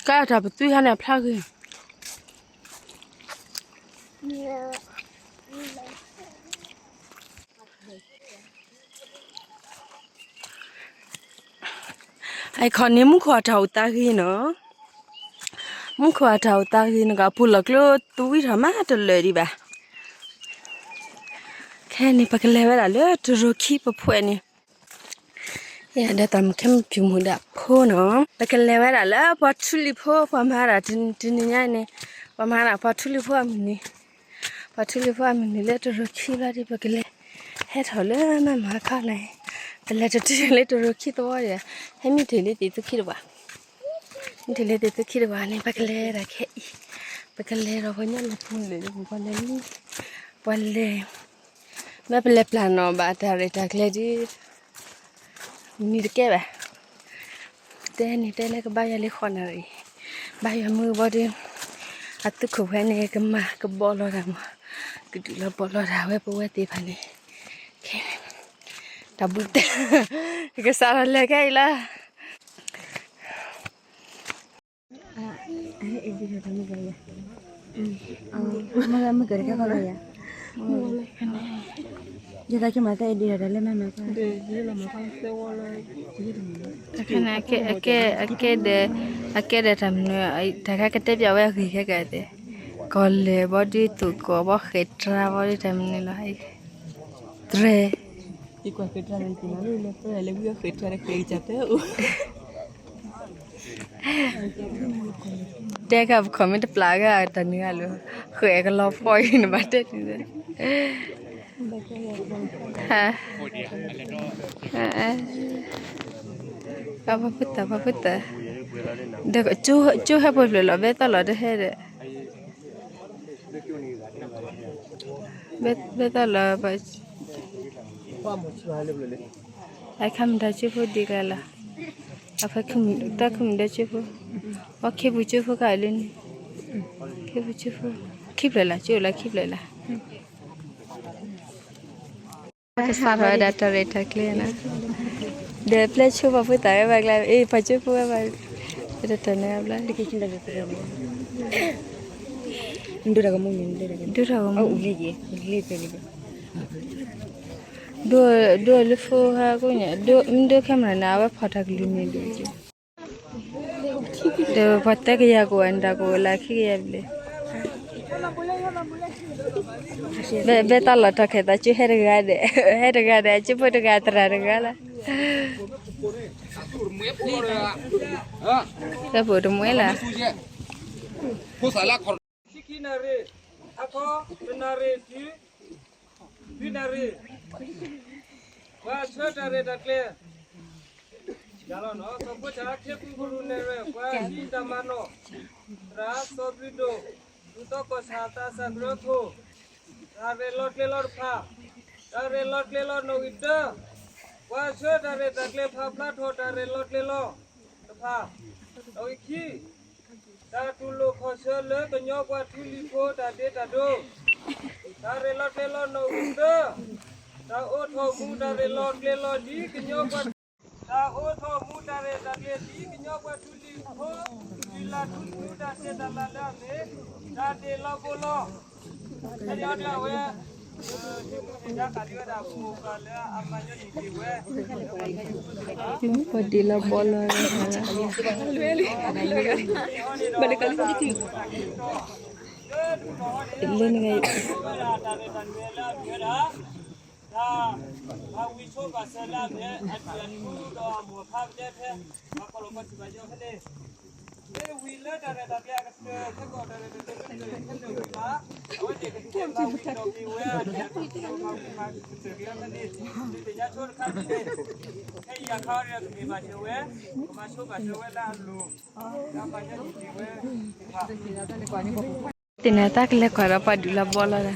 ကဲတၢ်ပသွံၣ်ဟါန့ၣ် အဖျါဂ့ၤ. အခီန့ၣ် မူခိၣ်အတၢ်အိၣ်သးဂ့ၤနီၤ. မူခိၣ်အတၢ်အိၣ်သးဂ့ၤန့ၣ်ကီး အပူၤလီၢ်ကျိသဝံထီၣ်မးတလၢာ်ဒံးဘၣ်. ခဲန့ၣ် ပကလဲၤဝဲဒၣ်လၢတရိၤခံပဖှဲးန့ၣ် ယဲဒၣ်တၢ်မုၢ်ခဲမုၢ်ဖၠူၣ်မုၢ်ဒၣ်ဖိနီၤ, ပကလဲၤဝဲဒၣ်လၢပှၤထူလံၤဖိ ပှၤမၤဒၣ်တနံၤညါန့ၣ်, ပှၤမၤဒၣ်ပှၤထူလံၤဖိအမုၢ်နံၤ, ပှၤထူလံၤဖိအမုၢ်နံၤလၢတရိၤခံဘျီဒီး ပကလဲၤဟဲထီၣ်လၢမၤမၤခီန့ၣ်, ပလဲၤတတုၤလၢတရိၤခံသဝီဒီး ဟဲမံတ့ၢ်လၢသ့ၣ်သူခံတပှၢ်, မံတ့ၢ်လၢသ့ၣ်သူခံတပှၢ်န့ၣ် ပကလဲၤဒၣ်ခဲအံၤ, ပကလဲၤဒီးပှၤညီနုၢ်ဖိလၢပှၤလဲၤမံ, ပှၤလဲၤ မ့ၢ်ပလဲၤပျၢ်နီၣ်ဘၣ်တၢ်ရဲၣ်တၢ်ကျဲၤဒီး မံတကဲဘၣ်. တဲန့ၣ်တဲလၢကဘါယွၤလံဃိးနၣ်ရံၣ်, ဘါယွၤမုၢ်ဘီဒီး အသုးခိၣ်ဖဲန့ၣ် ကမၤကဘီလီၤတၢ်မး, ကဒုးလီၤဘီလီၤတၢ်ဝဲပဝဲသ့ၣ်တဖၣ်န့ၣ်, တၢ်ဘုတၢ် ကစးထီၣ်လဲၤခဲအံၤလီၤ. မ့ၢ်မ့ၢ်ကဲတခါခီလီၤယၤ, ယသးဆိမးသဲအဒံးဒီးတၢ်လၢမ့ၢ်မ့ၢ်ခီ, တခါန့ၣ် အကဲ အကဲ အကဲဒီး အကဲဒီးတၢ်မနုၤ တၢ်ခါကတဲပျးဝဲအဂ့ၢ်ခဲကသ့ၣ်, ကီၢ်လဲၢ်ဘီဒုး သိၣ်ကီၢ်ဘီ ဃဲၣ်တြါဘီဒုး တၢ်မနုၤလီၤ, တြဲၤ တဲကပခီၣ်မ့ၢ်တပျၢ်ဂၤတၢ်နုၤဂၤလီၤ, ဃဲၣ်ကလီၤဖှီၣ်အံၤ နဘၣ်တဲန့ၣ်, ဟါ, ပှၤဖိသၣ် ပှၤဖိသၣ်, ဒီးကၠိဟဲပှဲၤဖျၢၣ်လီၤ ဘဲသီၣ်လီၤတဟဲဒီး ဘဲသီၣ်လီၤ, အခါမတၤကၠိဖိဒံးကျါလီၤ, အဖဲတၢ်ခမုၣ်ဒီးကၠိဖိ, အခ့ပူၤကၠိဖိကလၢန့ၣ်, ခ့ပူၤကၠိဖိ, ခံဖျၢၣ်လီၤ ကၠိလီၤခံဖျၢၣ်လီၤ. ကစးထီၣ်ဝဲဒၣ်တၢ်ရဲၣ်တၢ်ကျဲၤနီၤ, ဒီးပျဲဆိပှၤဖိသၣ်ဝဲဘၣ်ကျါ, အ့ ပှၤကၠိဖိဝဲဘၣ်, တၢ်တၢ်န့ၣ်ဘျီ, ဒိၣ်ထီၣ်ကမူၣ်, ဒိၣ်လၢဖိဟါကိးညါ, မ့ၢ်ဒိၣ်ခဲမရၤန့ၣ် အဝဲဖီၣ်တၢ်ကလုၢ်န့ၣ်ဒိၣ်က့ၤ ဒီးပှၤသၢကယၤကအိၣ်ဝဲန့ၣ် တၢ်ကအိၣ်လၢခံကယၤဘျဲၣ်, ဘဲဘဲတၢ်လီၢ်တၢ်ခၢၣ်သးကၠိဟဲတဂၤဒီး, ဟဲတဂၤဒီး ကၠိဖိတဂၤ သရၣ်တဂၤလီၤ, လၢပအိၣ်တမှဲလၢ ဆံခံနၣ်ရံၣ်, အခီ တနၣ်ရံၣ်တုၤ လွံၢ်နၣ်ရံၣ်, ပှၤဆှၢတၢ်ရဲၣ်တၢ်ကျဲၤ, စီၤဖိဆၣ် ခ့ပူၤကရူၢ်နဲၣ်ရွဲၣ် ပှၤဟံးတၢ်မၤနီၣ်, သရၣ်စီၤဘျုးဒိၣ်, လူၤသီကီၢ်ဆၣ်သးစၢ်ကရၢခိၣ်, တၢ်ရဲၣ်လီၤကျဲၤလီၤတဖၣ်, တၢ်ရဲၣ်လီၤကျဲၤလီၤနီၣ်ဂံၢ်တၢ, ပှၤဆှၢတၢ်ရဲၣ်တၢ်ကျဲၤဖးဖျါထီၣ်တၢ်ရဲၣ်လီၤကျဲၤလီၤတဖၣ်, နီၣ်ဂံၢ်ခံ တၢ်တူၢ်လိာ်ခီၣ်ဆၢလၢကညီပှၤထူလံၤဖိတၢ်ဒ့တၢ်ဒိ, တၢ်ရဲၣ်လီၤကျဲၤလီၤနီၣ်ဂံၢ်သၢ, တၢ်အိးထီၣ်မူတၢ်ရဲၣ်လီၤကျဲၤလီၤဒ်ကညီပှၤ, တၢ်အိးထီၣ်မူတၢ်ရဲၣ်တၢ်ကျဲၤဒ်ကညီပှၤထူလံၤဖိ, တုၤလၢထူတၢ်စဲးတၢ်လၤလၢအမ့ၢ် တၢ်ဒ့ၣ်လီၤဘိလီၤ, ဖဲန့ၣ်အီၤဒ်အဝဲ ပဒ့ၣ်လီၤဘီလီၤ, လၢနဂၤ, သ့ၣ်န့ၣ် တၢ်ကလဲၤကွၢ်ဒီးပှၤဒုးလီၤဘီလီၤဒီး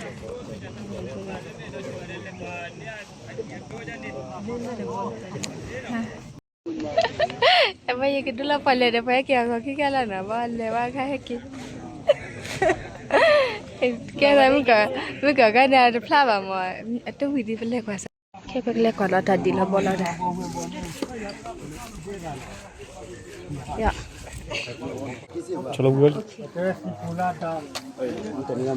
အဝဲယကဒုးလီၤပှၤလဲၤဒီးပှၤဟဲက့ၤအဂီၢ်ခံခါလီၤနီၤ ဘၣ်လဲၤဝဲခါဟဲက့ၤ ကဲသးမုၢ်ကီၢ်, မုၢ်ကီၢ်ခါန့ၣ် တဖျါဘၣ်မး, အတဝံၤဒံးပလဲၤကွၢ်စး, ခဲပကလဲၤကွၢ်လီၤတၢ်ဒုးလီၤဘီလီၤဒီး ယ ဆိလၢဝံၤဝဲလံ တနံၤ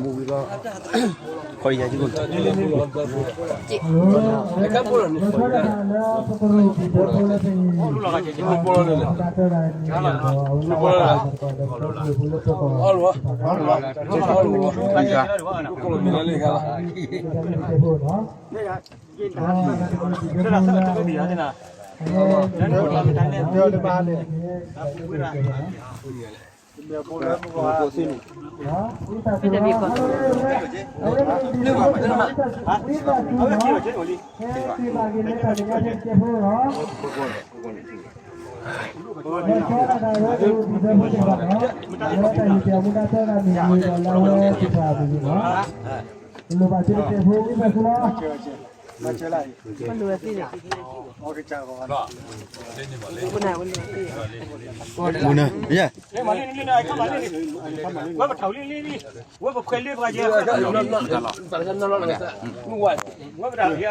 မူဝံၤဘၣ် ခီယၤယက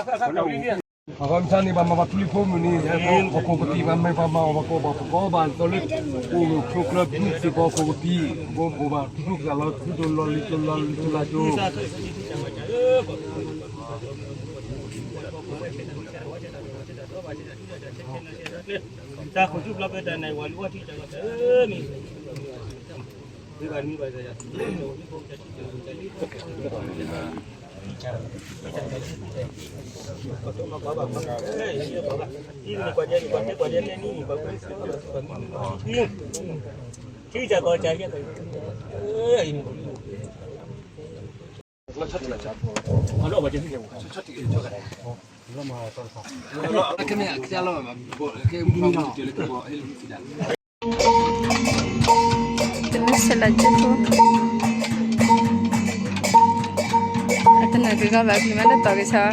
အဃိမ့ၢ်န့ၣ် ပှၤမၤပှၤထူလံၤဖိမုၢ်န့ၣ် ပှၤကိးကသံၣ် ပှၤမၤပှၤမၤအီၤ ပှၤကိးပှၤကိးဘၣ် လၢ အိၣ်ဆိးကျၢၢ်ဘုၣ်စ့ၢ်ကီး ကိးကသံၣ် ဘိးဘိးဘၣ် ထူထူကစၢ်လီၤ ထူထူလီၤလံၤ ထူလီၤလံၤ ထူလီၤလံၤ တၢ်ခိၣ်ဆူၣ်ဖျီးဖဲတၢ်နၢ်ဝၤလံ ဝဲထံၣ်တၢ်လီၤတၢ်မံၤ တနံၤဆဲးလၢကၠိဖိ အတနၢ်က့ၤကီဘၣ် ကလံၤမးလၢတီၤက့ၤဆါ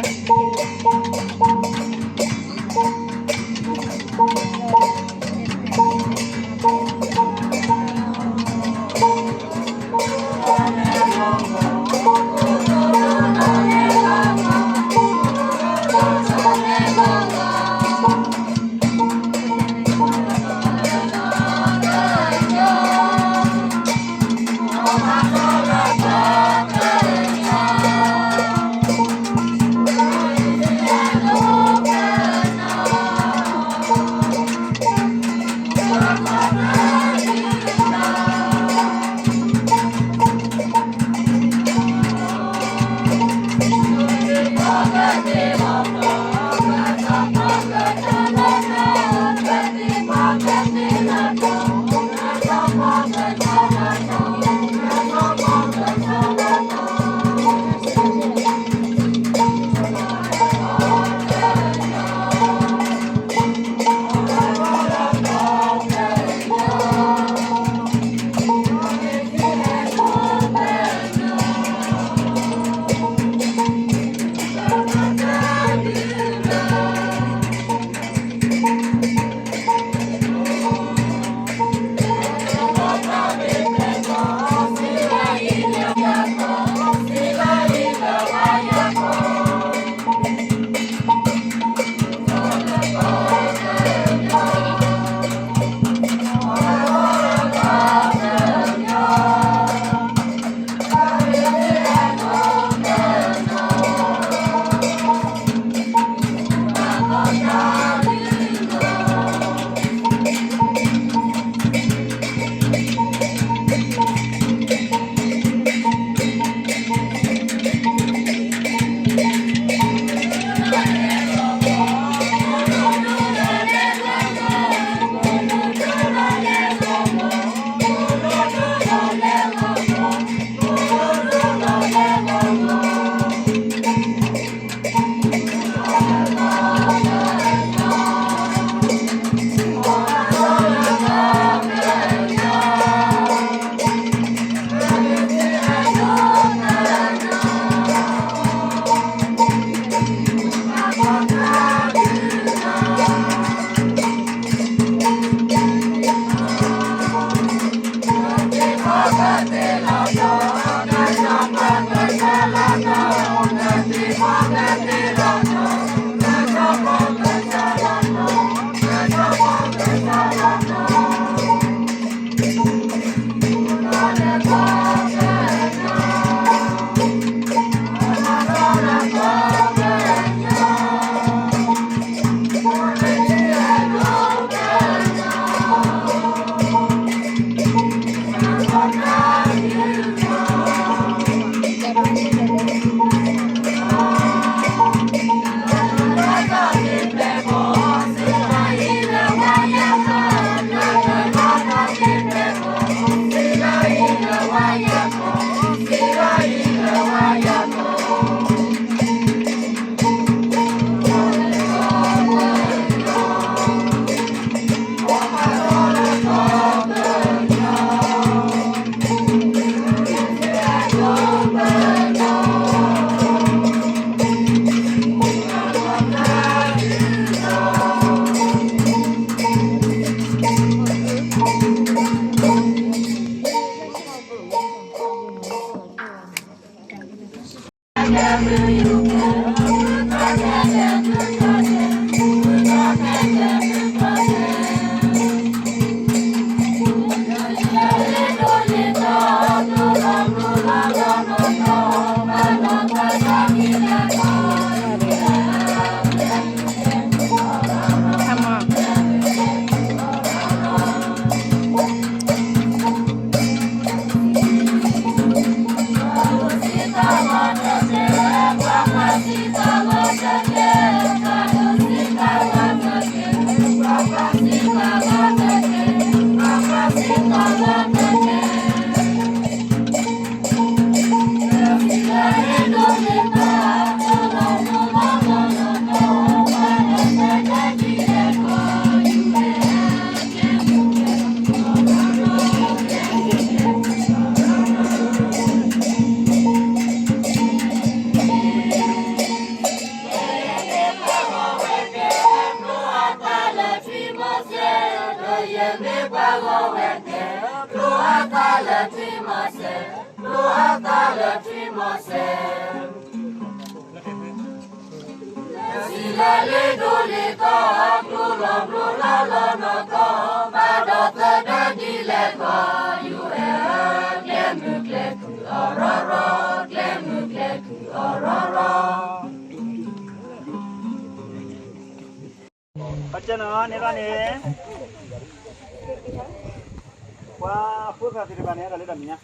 ပကနီၤန့ၣ်လီၤန့ၣ်,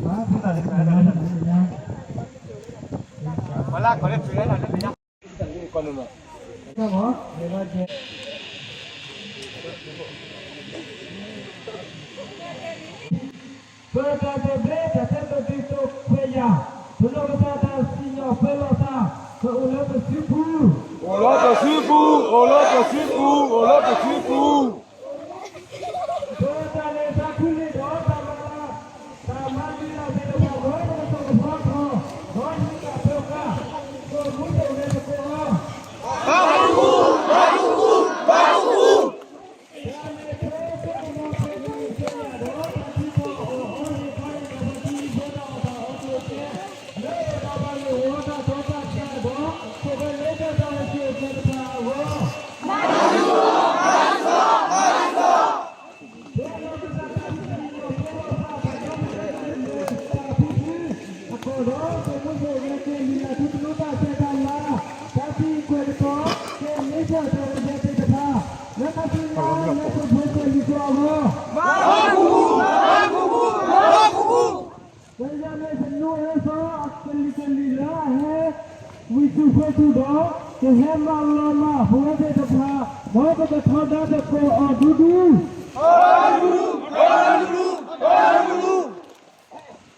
ပှၤဖိသၣ်သ့ၣ်တဖၣ်န့ၣ် အဲၣ်ဒိးလၢတၢ်မဲာ်ညါ, ပှၤဖိသၣ်သ့ၣ်တဖၣ်အဲၣ်ဒိးလၢတၢ်မဲာ်ညါ, ပှၤလၢခီၣ်လၢထံးအဲၣ်ဒိးလၢတၢ်မဲာ်ညါ. ပတၢ်သဘျ့တၢ်ထဲသိးတုၤသိးခွဲးယာ်, ပနီၢ်ကစၢ်တၢ်စံၣ်ညီၣ်ပၢလီၤသး, ကအိၣ်လၢပစုပူၤ, အိၣ်လၢပစုပူၤ, အိၣ်လၢပစုပူၤ, အိၣ်လၢပစုပူၤ. ပတၢ်လဲၤတၢ်ခူလ့ၣ်ဒီးတၢ်မၤလၤ, တၢ်မၤလံလၢသ့ၣ်တဖၣ် ဒီးပကဆိၣ်ကဖီထီၣ်, ဒီးဟံးဃာ်ဖျိဃာ်, ဒီးမူခိၣ်လၢတကိးအီၤ ဘါကူ, ဘါကူ, ဘါကူ. အဃိဒီး သုးမုၢ်သ့ၣ်ဂဲၤက့ၤလံာ်လၢထူသနူတၢ်ဆဲးတၢ်လၤ, တၢ်စံးကွဲးကတီၢ် က့ၤန့ၢ်ဆၢၣ်တၢ်အိၣ်ယဲၢ်သ့ၣ်တဖၣ်, လၢခါဆူညါလၢပဖိဆဲးလံာ်စီဆှံအဂီၢ်, ကယဲၢ်မ့ၢ်သနူအၢသီအကလုာ်ကလုာ်လၢအဟဲဝံၤဆူၣ်ဖျိဆူၣ်ဒီး ကဟဲမၤလီၤမၢ်ပဝဲသ့ၣ်တဖၣ်, ဒီးပကထီဒါသကိးအီၤဒူဒူ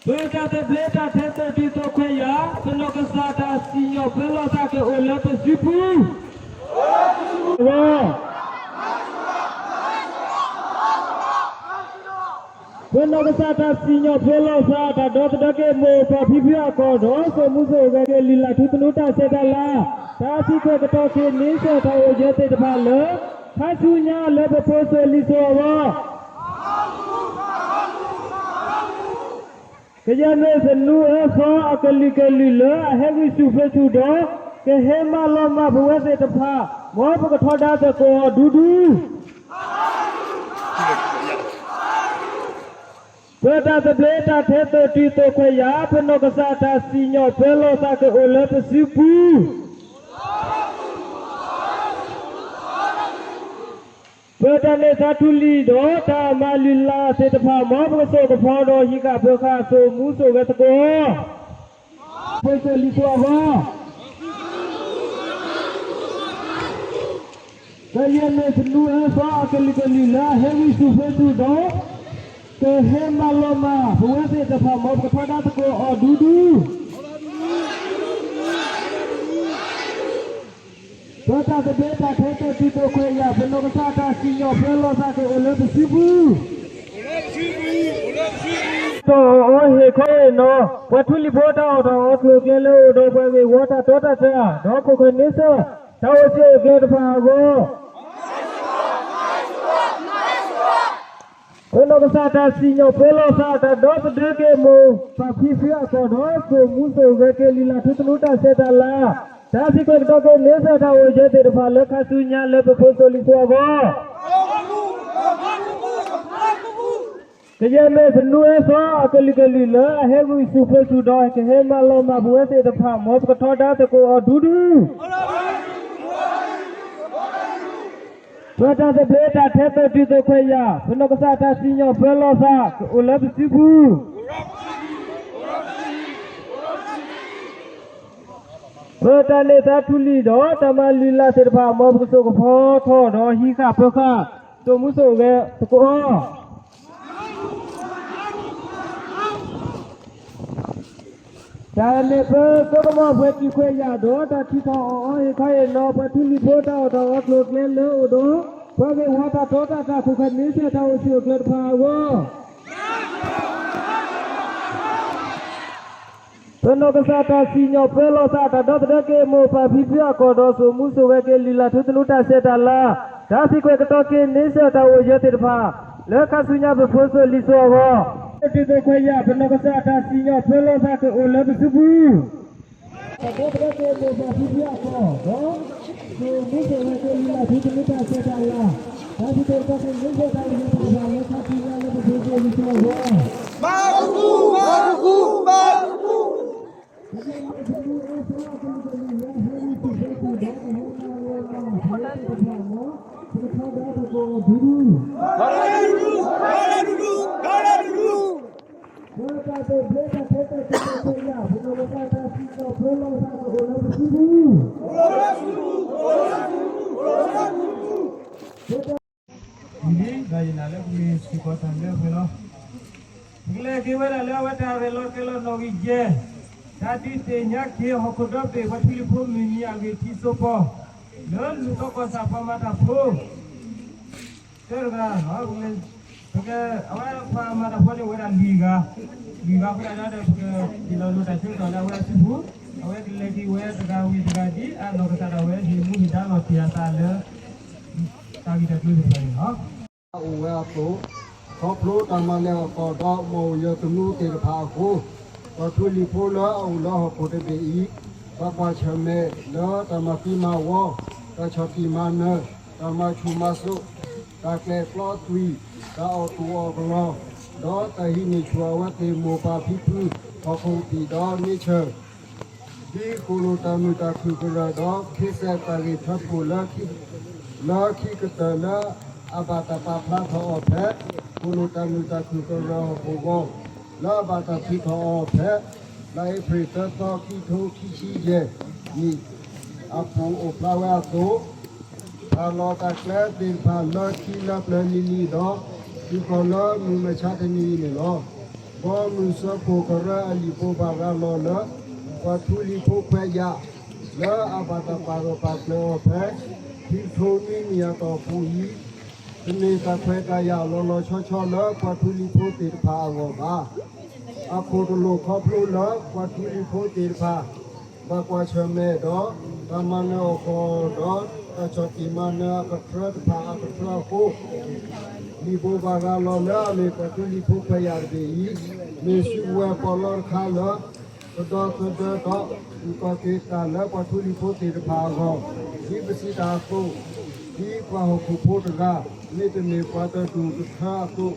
ပတၢ်သဘျ့တၢ်ထဲသိးတုၤသိးခွဲးယာ်, ပနီၢ်ကစၢ်တၢ်စံၣ်ညီၣ်ပၢလီၤသးကအိၣ်လၢပစုပူၤ, ပနီၢ်ကစၢ်တၢ်စံၣ်ညီၣ်ပၢလီၤသး တၢ်ဒီသဒၢက့ၤမိၢ်ပၢ်ဖံဖုအကီၢ်ဒီး သုးမုၢ်သ့ၣ်ဂဲၤက့ၤလံာ်လၢထူသနူတၢ်ဆဲးတၢ်လၤ, တၢ်စံးကွဲးကတီၢ် က့ၤန့ၢ်ဆၢၣ်တၢ်အိၣ်ယဲၢ်သ့ၣ်တဖၣ်လၢ ခါဆူညါလၢပဖိဆဲးလံာ်စီဆှံအဂီၢ် ကယဲၢ်မ့ၢ်သနူအၢသီအကလုာ်ကလုာ်လၢအဟဲဝံၤဆူၣ်ဖျိဆူၣ်ဒီး ကဟဲမၤလီၤမၢ်ပဝဲသ့ၣ်တဖၣ်, မ်ပကထီဒါသကိးအီၤဒူဒူ. ပတၢ်သဘျ့တၢ်ထဲသိးတုၤသိးခွဲးယာ် ပနီၢ်ကစၢ်တၢ်စံၣ်ညီၣ်ပၢလီၤသးကအိၣ်လၢပစုပူၤ ပတၢ်န့ၢ်သါထူလံၤဒီးတၢ်မၤလုၢ်လၢ်သ့ၣ်တဖၣ် မ်ပကစိာ်ကဖီဒီးဟံးဃာ်ဖၢဃာ်အစိၣ်မူစိာ်ဂဲၤသကိး ဖိစိၤလံၤစိၤအဂီၢ် ကယဲၢ်မ့ၢ်သနူအၢသီအကလုာ်ကလုာ်လၢ ဟဲဝံဆူၣ်ဖဲဆူၣ်ဒီး ကဟဲမၤလီၤမၢ်ပဝဲသ့ၣ်တဖၣ် မ်ပကထီဒါသကိးအီၤဒူဒူ ပတၢ်သဘျ့တၢ်ထဲသိးတုၤသိးခွဲးယာ် ပနီၢ်ကစၢ်တၢ်စံၣ်ညီၣ်ပၢလီၤသးကအိၣ်လၢပစုပူၤ ဒီးအီၣ်ဟ့ၣ်ခီဟ့ၣ်နီၤ ပှၤထူလံၤဖိတၢ်အီၣ်တၢ်အီကျိၤကျဲလၢအိၣ်ဒီးပှၤဂ့ၢ်ဝီတၢ်တီတၢ်တြၢ် ဒီးခိၣ်ဃၢၤန့ဆၢၣ် တၢ်အိၣ်ဆူၣ်အိၣ်ကျဲတဖၣ်အဂီၢ် ပနီၢ်ကစၢ်တၢ်စံၣ်ညီၣ်ပၢလီၤသး တၢ်ဒီသဒၢက့ၤမိၢ်ပၢ်ဖံဖုအကီၢ်ဒီး စိာ်မူစိာ်ဂဲၤက့ၤလုၢ်လၢ်ထူသနူတၢ်ဆဲးတၢ်လၤ တၢ်သံကွဲးကတီၤက့ၤန့ဆၢၣ်တၢ်အိၣ်ယၢၤသ့ၣ်တဖၣ်လၢခါဆူညါလၢပဖိစိၤလံၤစိၤအဂီၢ် ကယဲၢ်မ့ၢ်သနူအၢသီအကလုာ်ကလုာ်လၢ အဟဲဝံဆူၣ်ဖဲဆူၣ်ဒီး ကဟဲမၤလီၤမၢ်ပဝဲသ့ၣ်တဖၣ် မ်ပကထီဒါသကိးအီၤဒူဒူ ပတၢ်သဘျ့တၢ်ထဲသိးတုၤသိးခွဲးယာ် ပနီၢ်ကစၢ်တၢ်စံၣ်ညီၣ်ပၢလီၤသး ကအိၣ်လၢပစုပူၤ ပတၢ်န့ၢ်သါထူလံၤဒီးတၢ်မၤလုၢ်လၢ်သ့ၣ်တဖၣ် မ်ပကစိာ်ကဖီထီၣ်ဒီးဟံးဃာ်ဖၢဃာ် စိာ်မူစိာ်ဂဲၤသကိးအီၤ တၢ်န့ၣ်ပၢစိကမီၤပှဲၤတုၤခွဲးယာ်ဒီး တၢ်ထုးထီၣ်အီၣ်အီဟ့ၣ်ခီဟ့ၣ်နီၤ ပှၤထူလံၤဖိတၢ်အီၣ်တၢ်အီကျိၤကျဲလၢအိၣ်ဒီး ပှၤဂ့ၢ်ဝီတၢ်တီတၢ်တြၢ်ခိၣ်ဃၢၤန့ဆၢၣ်တၢ်အိၣ်ဆူၣ်အိၣ်ကျဲတဖၣ်အဂီၢ် ပနီၢ်ကစၢ်တၢ်စံၣ်ညီၣ်ပၢလီၤသး တၢ်ဒီသဒၢက့ၤမိၢ်ပၢ်ဖံဖုအကီၢ်ဒီး စိာ်မူစိာ်ဂဲၤက့ၤလုၢ်လၢ်ထူသနူတၢ်ဆဲးတၢ်လၤ တၢ်သံကွဲးကတီၤက့ၤန့ဆၢၣ်တၢ်အိၣ်ယၢၤသ့ၣ်တဖၣ် လၢခါဆူညါပဖိစိၤလံၤစိၤအဂီၢ် တုၤသိးခွဲးယာ် ပနီၢ်ကစၢ်တၢ်စံၣ်ညီၣ်ပၢလီၤသးကအိၣ်လၢပစုပူၤ တၢ်ဒီသဒၢက့ၤမိၢ်ပၢ်ဖံဖုအကီၢ်ဒီး စိာ်မူစိာ်ဂဲၤက့ၤလုၢ်လၢ်ထူသနူတၢ်ဆဲးတၢ်လၤ တၢ်သံကွဲးကတီၤက့ၤန့ဆၢၣ်တၢ်အိၣ်ယၢၤသ့ၣ်တဖၣ်လၢခါဆူညါလၢပဖိစိၤလံၤစိၤအဂီၢ် ဘၣ်တကူ ဘၣ်တကူ ဘၣ်တကူ အံၤန့ၣ် ဒီးယနာ်လၢပကစံးကီးတၢ်လၢအဝဲလီၤ. ပကလဲၤက့ၤဝဲဒၣ်လၢအဝဲတၢ်ရဲၣ်လီၤကျဲၤလီၤနီၣ်ဂံၢ်ယဲၢ်, တၢ်ဒုးသ့ၣ်ညါက့ၤဟီၣ်ခိၣ်ဒီဘ့ၣ် ပှၤထူလံၤဖိမုၢ်နံၤအဂ့ၢ်ထံစိၢ်ကီၢ်, လၢလူၢ်သီကီၢ်ဆၣ်ပှၤမၤတၢ်ဖိ တဂၤ, ပက, အဝဲပှၤမၤတၢ်ဖိန့ၣ်အိၣ်ဝဲဒၣ်လွံၢ်ဂၤ, လွံၢ်ဂၤဃိဒၣ်ဒီး ပကဒုးလီၤလိာ်တၢ်ဆၢကတီၢ်လၢအဝဲအစုပူၤ, အဝဲကလဲၤက့ၤဝဲတဂၤဝံၤတဂၤဒ်အနီၢ်ကစၢ်ဒၣ်ဝဲ ဟ့ၣ်မူဟ့ၣ်ဒါလီၤတံၢ်အသးလၢ တၢ်ဂ့ၢ်တၢ်ကျိၤသ့ၣ်တဖၣ်န့ၣ်လီၤ. အိၣ်ဝဲအသိး, ခီဖျိတၢ်မၤလဲၢ်အကီၢ်ဒီး မီၢ်အိၣ်ယၢၤသနူသ့ၣ်တဖၣ်အဃိ, ပှၤထူလံၤဖိလၢအအိၣ်လၢဟီၣ်ခိၣ်တဘ့ၣ်အံၤ, ဘၣ်ကွၢ်ဆၢၣ်မဲာ်လၢတၢ်မၤသံမၤဝီ, တၢ်ဆီၣ်တံၢ်မၤနၢၤ, တၢ်မၤဆူၣ်မၤစိး, တၢ်ကျဲးကျီသွံၣ်, တၢ်အီၣ်တူၢ်အီၣ်ကလီ, ဒီးတၢ်ဟံးန့ၢ်ဆူၣ်အဝဲသ့ၣ်မိၢ်ပၢ်ဖံဖု ဟီၣ်ခိၣ်ဘံၣ်ဒီးန့ဆၢၣ် ဒ်ဃိၣ်လိာ်တၢ်မုာ်တၢ်ခုၣ်ကရၢၢ်ဒီး ခ့စဲးတၢ်ဂ့ၢ်ထၢဖှိၣ်လၢခံ, လၢခံကတၢၢ်လၢအဘၣ်တၢ်ပာ်ဖျါထီၣ်အီၤဖဲ ဃိၣ်လိာ်တၢ်မုာ်တၢ်ခုၣ်ကရၢၢ်ဟီၣ်ခိၣ်ဂီၢ်, လၢအဘၣ်တၢ်ထုးထီၣ်အီၤဖဲ လါအ့ဖြ့ၣ်သၢသီ ခံကထိခံဆံယဲၢ်နံၣ် အပူၤအိၣ်ဖျါဝဲအသိး, တၢ်လီၢ်တၢ်ကျဲသ့ၣ်တဖၣ်လၢခံလၢပျၢၤလံၤလံၤဒီး တုၤဃီၤလၢမုၢ်မဆါတနံၤအံၤန့ၣ်လီၤ. ဘီမုၢ်စၢဖှိၣ်ကရၢအလံာ်ဘိးဘၣ်ရၤလီၤလၢ ပှၤထူလံၤဖိခွဲးယာ် လၢအဘၣ်တၢ်ပာ်ဂၢၢ်ပာ်ကျၢၤအီၤဖဲ ခံကထိနွံနံၣ်အတီၢ်ပူၤအံၤ တမ့ၢ်တၢ်ခွဲးတၢ်ယာ်လီၤလီၤဆီဆီလၢပှၤထူလံၤဖိသ့ၣ်တဖၣ်အဂီၢ်ဘၣ်. အခိၣ်တလိာ်ခီဖျိလၢပှၤထူလံၤဖိသ့ၣ်တဖၣ် ဘၣ်ကွၢ်ဆၢၣ်မဲာ်ဒီး တၢ်မၤနၢၤအီၣ်ကီၢ်ဒီး တၢ်ဆီၣ်တံၢ်မၤနၢၤအကထြၢတဖၣ်အကထြၢအဃိ လံာ်ဘိးဘၣ်ရၤလီၤလၢအမ့ၢ်ပှၤထူလံၤဖိခွဲးယာ်တဘ့ၣ်အံၤ မ့ၢ်စုကဝဲၤပီးလီတခါလၢ ကဒီသဒၢဒီး အုၣ်ကီၤက့ၤတၢ်လၢပှၤထူလံၤဖိသ့ၣ်တဖၣ်အဂီၢ် ဒ်ပစံးတၢ်အသိး ဒ်ပှၤဟီၣ်ခိၣ်ဖိတဂၤ မ့တမ့ၢ်ပှၤတဒူၣ်တထၢအသိး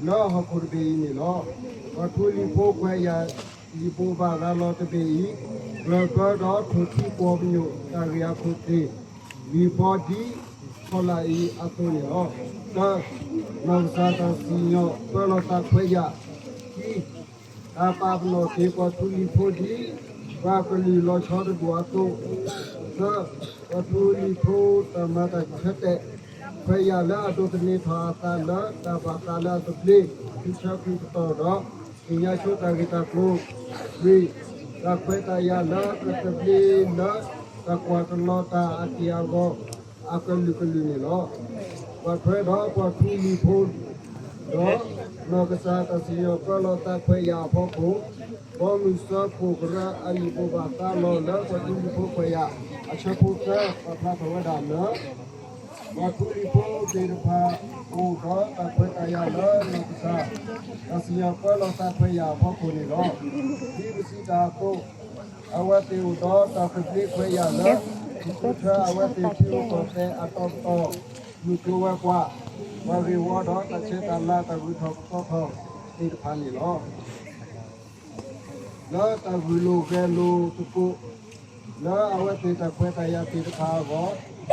လၢဟီၣ်ခိၣ်တဘ့ၣ်အံၤန့ၣ်လီၤ. ပှၤထူလံၤဖိခွဲးယာ် လံာ်ဘိးဘၣ်ရၤလီၤတဘ့ၣ်အံၤ ကြၢးပၢဒီးထိၣ်ထံကွီၢ်ပညိၣ်တၢ်ဂ့ၢ်အခိၣ်သ့ၣ် လံာ်ဘီဒ်ဖီလာ်အံၤအသိးန့ၣ်လီၤ. တၢ, နီၢ်ကစၢ်တၢ်စံၣ်ညီၣ်ပၢလီၤသးခွဲးယာ်, ခံ, တၢ်ပာ်ပနီၣ်က့ၤပှၤထူလံၤဖိဒ် ပှၤကလုာ်လီၤဆီတဒူၣ်အသိး, သၢ, ပှၤထူလံၤဖိတၢ်မၤတၢ်ဆၢတဲာ် ခွဲးယာ်လၢအဒိးသန့ၤထီၣ်အသးလၢတၢ်ဘၣ်သးလၢအသဘျ့, ဃုထၢဃုကတီၢ်ဒီး သ့ၣ်ညါဆိတၢ်ဂ့ၢ်တၢ်ကျိၤ, လွံၢ်, တၢ်ခွဲးတၢ်ယာ်လၢအသဘျ့လၢ တၢ်ကွၢ်တလီၤတၢ်အက့ၢ်အဂီၤ အကလုာ်ကလုာ်န့ၣ်လီၤ. ပှၤထွဲဒီးပှၤထူလံၤဖိ ဒီးနီၢ်ကစၢ်တၢ်စံၣ်ညီၣ်ပၢလီၤသးခွဲးယာ်အဖီခိၣ်, ဘီမုၢ်စၢဖှိၣ်ကရၢအလံာ်ဘိးဘၣ်သးလီၤလၢပှၤထူလံၤဖိခွဲးယာ် အဆၢဖိသၢ ပာ်ဖျါထီၣ်ဝဲဒၣ်လၢ ပှၤထူလံၤဖိသ့ၣ်တဖၣ်အိၣ်ဒီးတၢ်ခွဲးတၢ်ယာ်လၢနီၢ်ကစၢ် တၢ်စံၣ်ညီၣ်ပၢလီၤသးခွဲးယာ်အဖီခိၣ်န့ၣ်လီၤ. ဒ်ပစံးတၢ်အသိး, အဝဲသ့ၣ်အိၣ်ဒီးတၢ်သဘျ့ခွဲးယာ်လၢ ဃုထၢအဝဲသ့ၣ်ထံရူၢ်ကီၢ်သဲးအတီၤကတီၢ် မုၢ်ကျိၤဝဲၤကွာ်, ပှၤဂ့ၢ်ဝီဒီးတၢ်ဆဲးတၢ်လၤတၢ်ဂုၤထီၣ်ပသီထီၣ်သ့ၣ်တဖၣ်န့ၣ်လီၤ. လၢတၢ်ဂုာ်လိာ်ဂဲၤလိာ်သကိး လၢအဝဲသ့ၣ်တၢ်ခွဲးတၢ်ယာ်သ့ၣ်တဖၣ်အ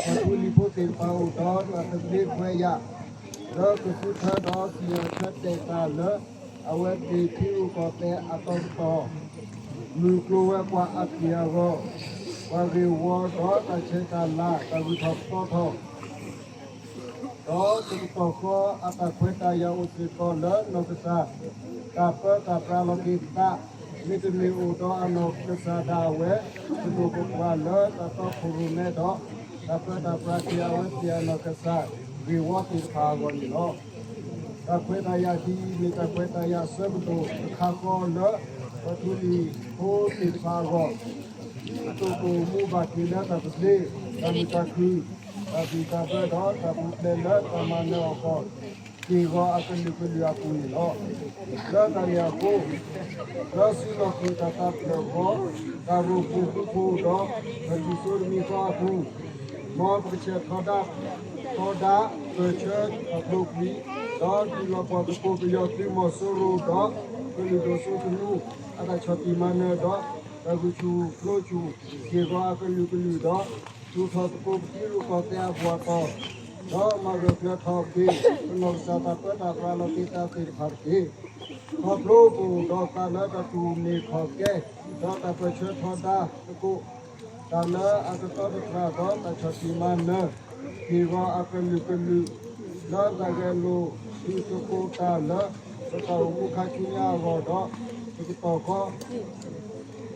ဂီၢ်, ပှၤထူလံၤဖိသ့ၣ်တဖၣ်အိၣ်ဒီးတၢ်သဘျ့ခွဲးယာ် လၢကဃုထၢဒီးစံၣ်ညီၣ်ဆၢတဲာ်တၢ်လၢ အဝဲသ့ၣ်ထံရူၢ်ကီၢ်သဲးအတီၤကတီၢ် မုၢ်ကျိၤဝဲၤကွာ်အက့ၢ်အဂီၤ, ပှၤဂ့ၢ်ဝီဒီးတၢ်ဆဲးတၢ်လၤတၢ်ဂုၤထီၣ်ပသီထီၣ် ဒီးတကတီၢ်ဃီအတၢ်ခွဲးတၢ်ယာ်အိၣ်စ့ၢ်ကီးလၢနီၢ်ကစၢ် တၢ်ပၢတၢ်ပြးလီၤက့ၤသး, မ့တမ့ၢ်အိၣ်ဒီးအနီၢ်ကစၢ်ဒၣ်ဝဲ ကဒိၣ်ကပှၢ်လၢတၢ်တီခိၣ်ရိၣ်မဲဒီး တၢ်ပၢတၢ်ပြးက့ၤအဝဲသ့ၣ်အနီၢ်ကစၢ်ဂ့ၢ်ဝီသ့ၣ်တဖၣ်အဂီၢ်န့ၣ်လီၤ. တၢ်ခွဲးတၢ်ယာ်ဒ်အံၤမ့ၢ်တၢ်ခွဲးတၢ်ယာ်အဆၢကတီၢ်တခါဃီလၢ ပှၤထူလံၤဖိသ့ၣ်တဖၣ်အဂီၢ် ဒ်သိးကအိၣ်မူဘၣ်က့ၤလၢတၢ်သဘျ့, တၢ်မုာ်တၢ်ခုၣ်, တၢ်ဘံၣ်တၢ်ဘၢဒီးတၢ်ပူၤဖျဲးလၢတၢ်မၤနၢၤအဂီၢ် က့ၢ်ဂီၤအကလုာ်ကလုာ်အပူၤန့ၣ်လီၤ. လၢတၢ်န့ၣ်အဃိ, လၢစုလီၢ်ခၢၣ်တၢ်သးဖျၢၣ်အဂီၢ်, တၢ်ရိၣ်ဖှိၣ်ဃူဖိးဒီး ပထူၣ်စိတမံၤဃီအပူၤ, မ်ပကဆဲးထီဒါ ထီဒါ ပၢၢ်ဆၢထီၣ်ဖျိကွံာ်, ဒီးဒုးလီၤပှီၢ်သကိးပယီၤသုးမီၤစိရိၤဒီး ကလုာ်ဒိၣ်စိသနူ အတၢ်ဆီၣ်တံၢ်မၤနၢၤဒီး တၢ်ဂုာ်ဆူၣ်ဖျိဆူၣ် က့ၢ်ဂီၤအကလုာ်ကလုာ်ဒီး ဆူၣ်ထီၣ်သကိးပထံရူၢ်ကီၢ်သဲးအဘီၣ်အသီ ဒီးမၤဂၢၢ်ကျၢၤထီၣ်က့ၤ ပနီၢ်ကစၢ်တၢ်ပၢတၢ်ပြးလီၤက့ၤသးသ့ၣ်တဖၣ်တက့ၢ်. ခီဖျိပအိၣ်ဒီးသးလၢတၢ်တူၢ်မ့ၢ်ခီၣ်ကဲ ဒီးတၢ်ပၢၢ်ဆၢထီဒါသကိး တၢ်လၢအကတီတြၢ်ဒီးတၢ်ဆီၣ်တံၢ်မၤနၢၤ က့ၢ်ဂီၤအကလုာ်ကလုာ် လၢတၢ်ဂဲၤလိာ်ဆူၣ်သကိးတၢ်လၢ ပတၢ်အိၣ်မူခါဆူညါအဂီၢ်ဒီး တကတီၢ်ဃီ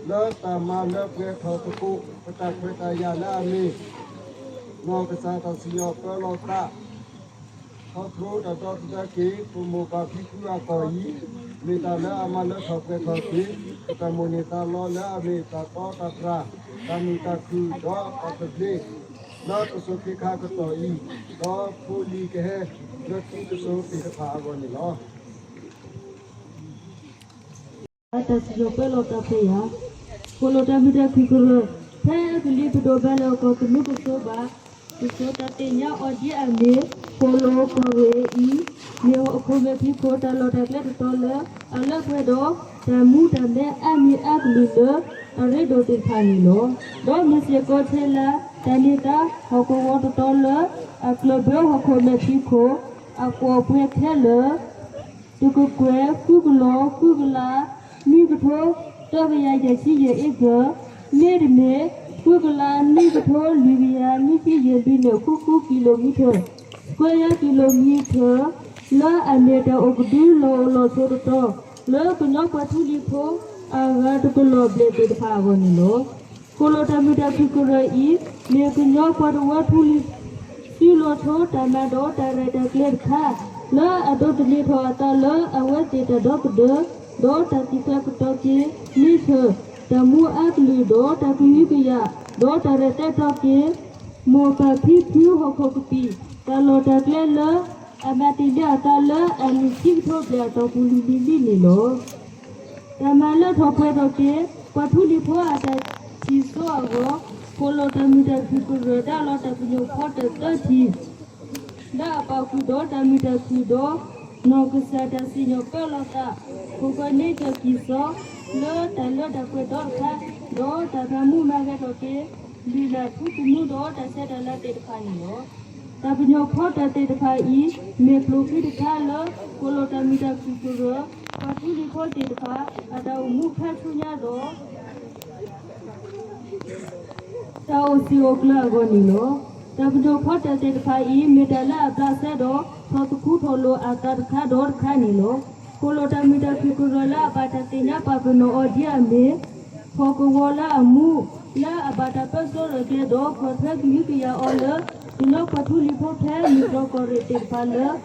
လၢတၢ်မၤလၢပှဲၤထီၣ်သကိး ပတၢ်ခွဲးတၢ်ယာ်လၢအမ့ၢ် နီၢ်ကစၢ်တၢ်စံၣ်ညီၣ်ပၢလီၤသး ခီဖျိတၢ်ဒီသဒၢက့ၤ ပမိၢ်ပၢ်ဖံဖုအကီၢ်အံၤ မ့ၢ်တၢ်လၢအမၤလၢထီၣ်ပှဲၤထီၣ်က့ၤ ပတၢ်မိၣ်န့ၢ်သးလီလၢအမ့ၢ်တၢ်တီတၢ်တြၢ် တၢ်မုာ်တၢ်ခုၣ်ဒီးတၢ်သဘျ့ လၢကစိၤခ့ခါကတီၢ်အံၤ ဒီးဖိလံၤကဟဲလၢခံကစိၤသ့ၣ်တဖၣ်အဂီၢ်န့ၣ်လီၤ. တၢ်စံၣ်ညီၣ်ပၢလီၤသးခွဲးယာ်, ဃိၣ်လိာ်တၢ်မုာ်တၢ်ခုၣ်ကရၢၢ် ဖဲအကလံၤပဒိၣ်ဘၣ်လဲၤအကီၢ် တမူကစိဘၣ် ကစိၤတၢ်သ့ၣ်ညါအီၤဒ်အမ့ၢ် ဃိၣ်လိာ်ကီၢ်ရ့ၣ်အံၤ မ့ၢ်ဟီၣ်ခိၣ်မဲာ်ဖံးခိၣ် တၢ်လီၢ်တၢ်ကျဲတတီလၢ အလၢပှဲၤဒီး တၢ်မူတၢ်မဲအါမံၤအါကလုာ်လၢ အရ့ဒိၣ်သ့ၣ်တဖၣ်န့ၣ်လီၤ. ဒီးမ့ၢ်စ့ၢ်ကီးထဲလၢ တၢ်န့ၢ်သါဟီၣ်ကဝီၤတတီလၢ အကျၢၢ်ဘၢဟီၣ်ခိၣ်မဲာ်ဖံးခိၣ် အကွီၢ်ပှဲၤခဲလၢာ် တကကွဲၢ် ဃုကလီၤ ဃုကလး နွံကထိ သၢကယၤယဲၢ်ဆံယဲၢ် acre မ့တမ့ၢ် ဃုကလး နွံကထိ လွံၢ်ကယၤ နွံဆံယဲၢ် လွံၢ်နၢၣ် ဃုဃု kilometer, square kilometer လၢအမ့ၢ်တၢ်အိၣ်ကဒုလီၤအိၣ်လီၤဆိးတတီၤ လၢကညီပှၤထူလံၤဖိ အဂၤတကလီၢ်ဘျဲၣ်သ့ၣ်တဖၣ်အဂီၢ်န့ၣ်လီၤ. ဃိၣ်လိာ်တၢ်မုာ်တၢ်ခုၣ်ကရၢၢ်အံၤ မ့ၢ်ကညီပှၤတဝၢထူလံၤ စုလီၤဆိတၢ်မၤဒီးတၢ်ရဲၣ်တၢ်ကျဲၤတခါ လၢအဒိးသန့ၤထီၣ်အသးလၢအဝဲသ့ၣ်တၢ်ဒီသဒၢ ဒီးတၢ်သံကွဲးကတီၤက့ၤ nature တၢ်မူအါကလုာ် ဒီးတၢ်ကဟုကယာ် ဒီးတၢ်ရဲၣ်သဲတီၤက့ၤ မိၢ်ပၢ်ဖံဖုဟီၣ်ခိၣ်ကပံာ် တၢ်လီၢ်တၢ်ကျဲလၢ အမၤတ့ၢ်လၢအသးလၢအနံၣ်ခံကထိဘျဲၣ်အတီၢ်ပူၤလွံၢ်နံၣ်လံန့ၣ်လီၤ. တၢ်မၤလၢထီၣ်ပှဲၤထီၣ်က့ၤ ပှၤထူလံၤဖိအတၢ်ထံၣ်စိအဂီၢ် ဃိၣ်လီၤတၢ်မုာ်တၢ်ခုၣ်ကရၢ ဒၣ်လီၤတၢ်ပညိၣ်ဖီတၢၣ်သၢထံၣ် လၢအပာ်ဃုာ်ဒီးတၢ်မုာ်တၢ်ခုၣ်ဒီး နီၢ်ကစၢ်တၢ်စံၣ်ညီၣ်ပၢလီၤသး ခိၣ်ဃၢၤန့ဆၢၣ်ကံၢ်စီ လၢတၢ်လၢတၢ်ပှဲၤဒီတခါ ဒီးတၢ်မၤမူမၤဂဲၤထီၣ်က့ၤ လုၢ်လၢ်ထူသနူဒီးတၢ်ဆဲးတၢ်လၤသ့ၣ်တဖၣ်န့ၣ်လီၤ. တၢ်ပညိၣ်ဖီတၢၣ်သ့ၣ်တဖၣ်အံၤ မ့ၢ်ပျိၢ်ခံတခါလၢ ဃိၣ်လီၤတၢ်မုာ်တၢ်ခုၣ်ကရၢ ပှၤထူလံၤဖိသ့ၣ်တဖၣ် အတၢ်အိၣ်မူခါဆူညါဒီး တၢ်အိၣ်စ့ၢ်အိၣ်ကျၢၤအဂီၢ်န့ၣ်လီၤ. တၢ်ပညိၣ်ဖီတၢၣ်သ့ၣ်တဖၣ်အံၤ မ့ၢ်တၢ်လၢအဘျးစဲဒီး ထီၣ်သခူထီၣ်လိာ်အသးတခါဒီးတခါန့ၣ်လီၤ. ဃိၣ်လီၤတၢ်မုာ်တၢ်ခုၣ်ကရၢလၢအဘၣ်တၢ်သ့ၣ်ညါပာ်ပနီၣ်အီၤဒ်အမ့ၢ် ဟီၣ်ကဝီၤလၢအမူ လၢအဘၣ်တၢ်ပၢဆှၢရဲၣ်ကျဲၤဒီး ကွၢ်ထွဲကဟုကယာ်အီၤလၢ ကညီပှၤထူလံၤဖိဖဲမုၢ်တြီၢ်ကီၢ်ရ့ၣ်သ့ၣ်တဖၣ်လၢ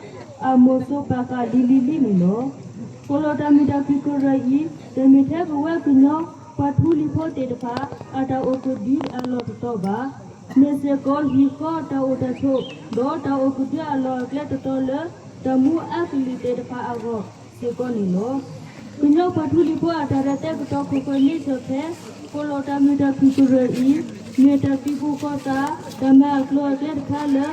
အမိၢ်စိပာ်ဃာ်လံၤလံၤလံၤန့ၣ်လီၤ. ဃိၣ်လီၤတၢ်မုာ်တၢ်ခုၣ်ကရၢအံၤ တမ့ၢ်ထဲပဝဲကညီပှၤထူလံၤဖိသ့ၣ်တဖၣ် အတၢ်အိၣ်ကဒုအလီၢ်တတီၤဘၣ်. မ့ၢ်စ့ၢ်ကီးဟံၣ်ဃီတၢ်အိၣ်တၢ်ဆိး ဒီးတၢ်အိၣ်ကဒုအလီၢ်အကျဲတတီၤလၢ တၢ်မူအကလုာ်သ့ၣ်တဖၣ်အဂီၢ်စ့ၢ်ကီးန့ၣ်လီၤ. ကညီပှၤထူလံၤဖိအတၢ်ရဲၣ်တၢ်ကတီၤခိၣ်ဃၢၤန့ဆၢၣ်ဖဲ ဃိၣ်လီၤတၢ်မုာ်တၢ်ခုၣ်ကရၢအံၤ မ့ၢ်တၢ်သံၣ်ဘိဃီသး တၢ်မၤအကျိၤအကျဲတခါလၢ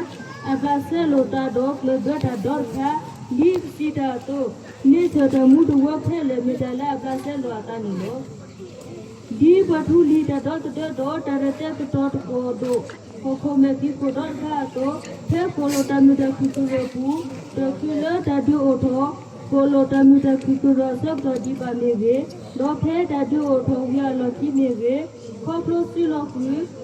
အဘျးစဲလိာ်သးဒီးကျၢၢ်ဘၢတၢ်ဒီတခါ ဒ်ပစံးတၢ်အသိး န့ဆၢၣ်တၢ်မူတဝၢခဲလၢာ်မ့ၢ်တၢ်လၢအဘျးစဲလိာ်အသးန့ၣ်လီၤ. ဒ်ပှၤထူလံၤတၢ်ဒီသဒၢဒီးတၢ်ရဲၣ်တၢ်ကတီၤတကီၢ်ဒိၣ် ဟီၣ်ခိၣ်မဲာ်ဖံးခိၣ်ဒီတခါအသိး ဖဲဃိၣ်လီၤတၢ်မုာ်တၢ်ခုၣ်ကရၢပူၤ တၢ်ဃုာ်လၢတၢ်ဒုးအိၣ်ထီၣ် ဃိၣ်လီၤတၢ်မုာ်တၢ်ခုၣ်ကရၢအဆၢကတီၢ်ဒံးဘၣ်မ့ၢ်ဂ့ၤ, ဒီးဖဲတၢ်ဒုးအိၣ်ထီၣ်ဝံၤအလီၢ်ခံမ့ၢ်ဂ့ၤ, ခီဖျိစုလီၤကွံာ်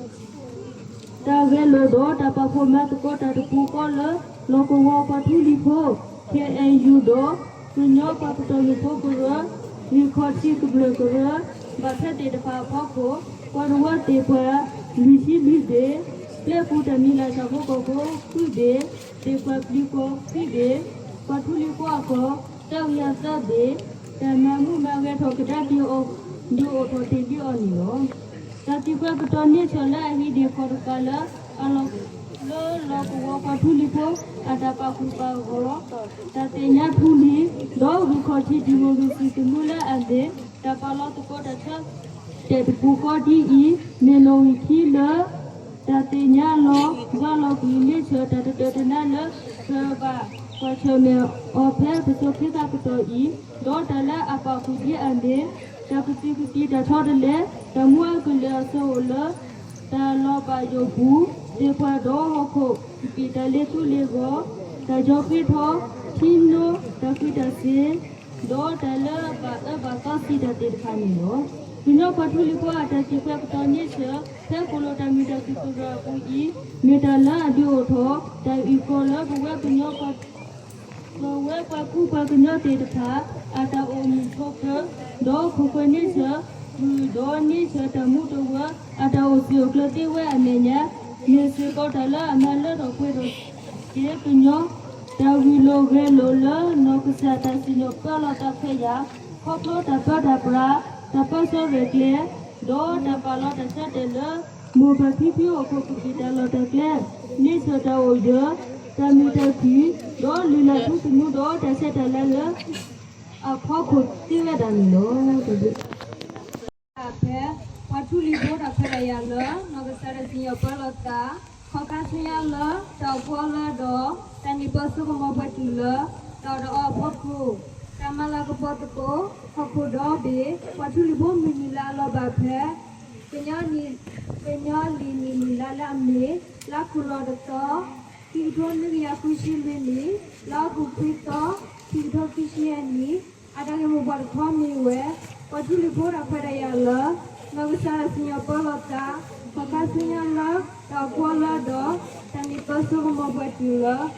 တၢ်ဂဲၤလိာ်ဒီးတၢ်ပာ်ဖှိၣ်မၤသကိးတၢ်တပူၤဃီလၢ လီၢ်ကဝီၤပှၤထူလံၤဖိ ခ့ၣ်အဲၣ်ယူၣ် ဒီး ကညီပှၤပတီၢ်မုၢ်ဖိကရၢ, ဂံၢ်ခီၣ်ထံးကမျၢၢ်ကရၢ, ဘၣ်ထွဲသ့ၣ်တဖၣ်အဖီခိၣ်, ပှၤတဝၢသ့ၣ်ပှၢ်လွံၢ်ဆံလွံၢ်ဘ့ၣ်, ပျဲပူၤတၢ်မံၤလၢ်တၢ်ဖိကီၢ်ဖိခွံဘ့ၣ်, သ့ၣ်ပှၢ်ပျံၤကီၢ်ခွံဘ့ၣ်, ပှၤထူလံၤဖိအကီၢ် သၢကယၤသၢဘ့ၣ်, တၢ်မၤမူမၤဂဲၤထီၣ်ကဒါက့ၤအီၤ ဒုးအိၣ်ထီၣ်တ့ၢ်လံအီၤန့ၣ်လီၤ. တၢ်သံကွဲကတီၤန့ဆၢၣ်လၢအဟံးန့ၢ်ဃီၤတကးလၢ အလီၢ် လၢလီၢ်ကဝီၤပှၤထူလံၤဖိ အတၢ်ပာ်ဃုာ်ပာ်ဂီၤ တၢ်သ့ၣ်ညါထူလံၤ ဒီးဂံၢ်ခီၣ်ထံးဒံၣ်မိၣ်ဂံၢ်ဆူၣ်သနူလၢအမ့ၢ် တၢ်ပာ်လီၤသကိးတၢ်ဆၢတဲာ်တပူၤဃီဒ်အံၤ မ့ၢ်နီၣ်ဂံၢ်ခံလၢ တၢ်သ့ၣ်ညါလီၤ ယွၤလီၤကွံာ်န့ဆၢၣ်တၢ်တဒၢတနါလၢ ပဘၣ်ကွၢ်ဆၢၣ်မဲာ်အီၤဖဲပစိၤခံသးကတီၢ်အံၤ ဒီးတၢ်လၢအပာ်ဃုာ်ဒ်အမ့ၢ် တၢ်ကစံးကသံၣ်တၢ်ဆီတလဲ တၢ်မူအကလုာ်အဆၢအိၣ်လၢ တၢ်လီၤဘၣ်ယိၣ်ပူၤ သ့ၣ်ပှၢ်ဒီးဟီၣ်ခိၣ်ကပံာ်တၢ်လ့သူလ့ဂီၤ တၢ်ယီၤဃ့ထီ ထံနိ တၢ်ဃံးတၢ်စ့ၤ ဒီးတၢ်လၢဘၣ်အၢဘၣ်သီစံးတၢ်သ့ၣ်တဖၣ်န့ၣ်လီၤ. ကညီပှၤထူလံၤဖိအတၢ်သံကွဲကတီၤန့ဆၢၣ် ဖဲဃိၣ်လီၤတၢ်မုာ်တၢ်ခုၣ်ကရၢအပူၤအံၤ မ့ၢ်တၢ်လၢအဒုးအိၣ်ထီၣ် တၢ်အုၣ်ကီၤလၢပဝဲကညီ ပဝဲပှၤကူပှၤကညီသ့ၣ်တဖၣ် အတၢ်အိၣ်မုာ်ဆိးပၢၤ ဒီးခိၣ်ဃၢၤန့ဆၢၣ် ဃုာ်ဒီးန့ဆၢၣ်တၢ်မူတဝၢ အတၢ်အိၣ်စ့ၢ်အိၣ်ကျၢၤသ့ဝဲအမဲာ်ညါ မ့ၢ်စ့ၢ်ကီးတၢ်လၢအမၤလၢထီၣ်ပှဲၤထီၣ်က့ၤကညီ တၢ်ဂုာ်လိာ်ဂဲၤလိာ်လၢ နီၢ်ကစၢ်တၢ်စံၣ်ညီၣ်ပၢလီၤသးခွဲးယာ် ခီဖျိတၢ်ပၢတၢ်ပြး တၢ်ပၢဆှၢရဲၣ်ကျဲၤ ဒီးတၢ်ပာ်လီၤတၢ်ဆၢတဲာ်လၢ မိၢ်ပၢ်ဖံဖုဟီၣ်ခိၣ်ကပံာ်တၢ်လီၢ်တၢ်ကျဲ န့ဆၢၣ်တၢ်အိၣ်ယၢၤ တၢ်မုာ်တၢ်ခုၣ် ဒီးလုၢ်လၢ်ထူသနူဒီးတၢ်ဆဲးတၢ်လၤလၢ အဖီခိၣ်သ့ဝဲဒၣ်န့ၣ်လီၤ. ဖဲ ပှၤထူလံၤဖိတၢ်ခွဲးတၢ်ယာ်လၢ နီၢ်ကစၢ်တၢ်စံၣ်ညီၣ်ပၢလီၤသး ခီဖျိဆူညါလၢ တၢ်အိၣ်ဖှိၣ်အလၢဒီး တၢ်န့ၢ်ပၢဆၢကမီၤပှဲၤတုၤလၢ တၢ်အီၣ်တၢ်အီအဖီခိၣ် တၢ်မၤလၤကပီၤသကိး ဟီၣ်ခိၣ်ဒီဘ့ၣ် ပှၤထူလံၤဖိမုၢ်နံၤလၢအလီၤဘၣ်ဖဲ ကညီ ကညီလံာ်နံၣ်နံၣ်လါလၢအမ့ၢ် လါခူၣ်လီၤတသီ ခံကထိနွံကယၤဃုဆံလွံၢ်နံၣ် လါအီကူးခွံသီ ခံကထိခံဆံယဲၢ်နံၣ် အတၢ်ဂ့ၢ်မိၢ်ပှၢ်တခီမ့ၢ်ဝဲ ပှၤထူလံၤဖိတၢ်ခွဲးတၢ်ယာ်လၢ နီၢ်ကစၢ်တၢ်စံၣ်ညီၣ်ပၢလီၤသး ခီဖျိဆူညါလၢ တၢ်အိၣ်ဖှိၣ်အလၢဒီး တၢ်န့ၢ်ပၢဆၢကမီၤပှဲၤတုၤလၢ တၢ်အီၣ်တၢ်အီအဖီခိၣ် လၢတၢ်တာ်တၢ်ခိၣ်သ့ၣ်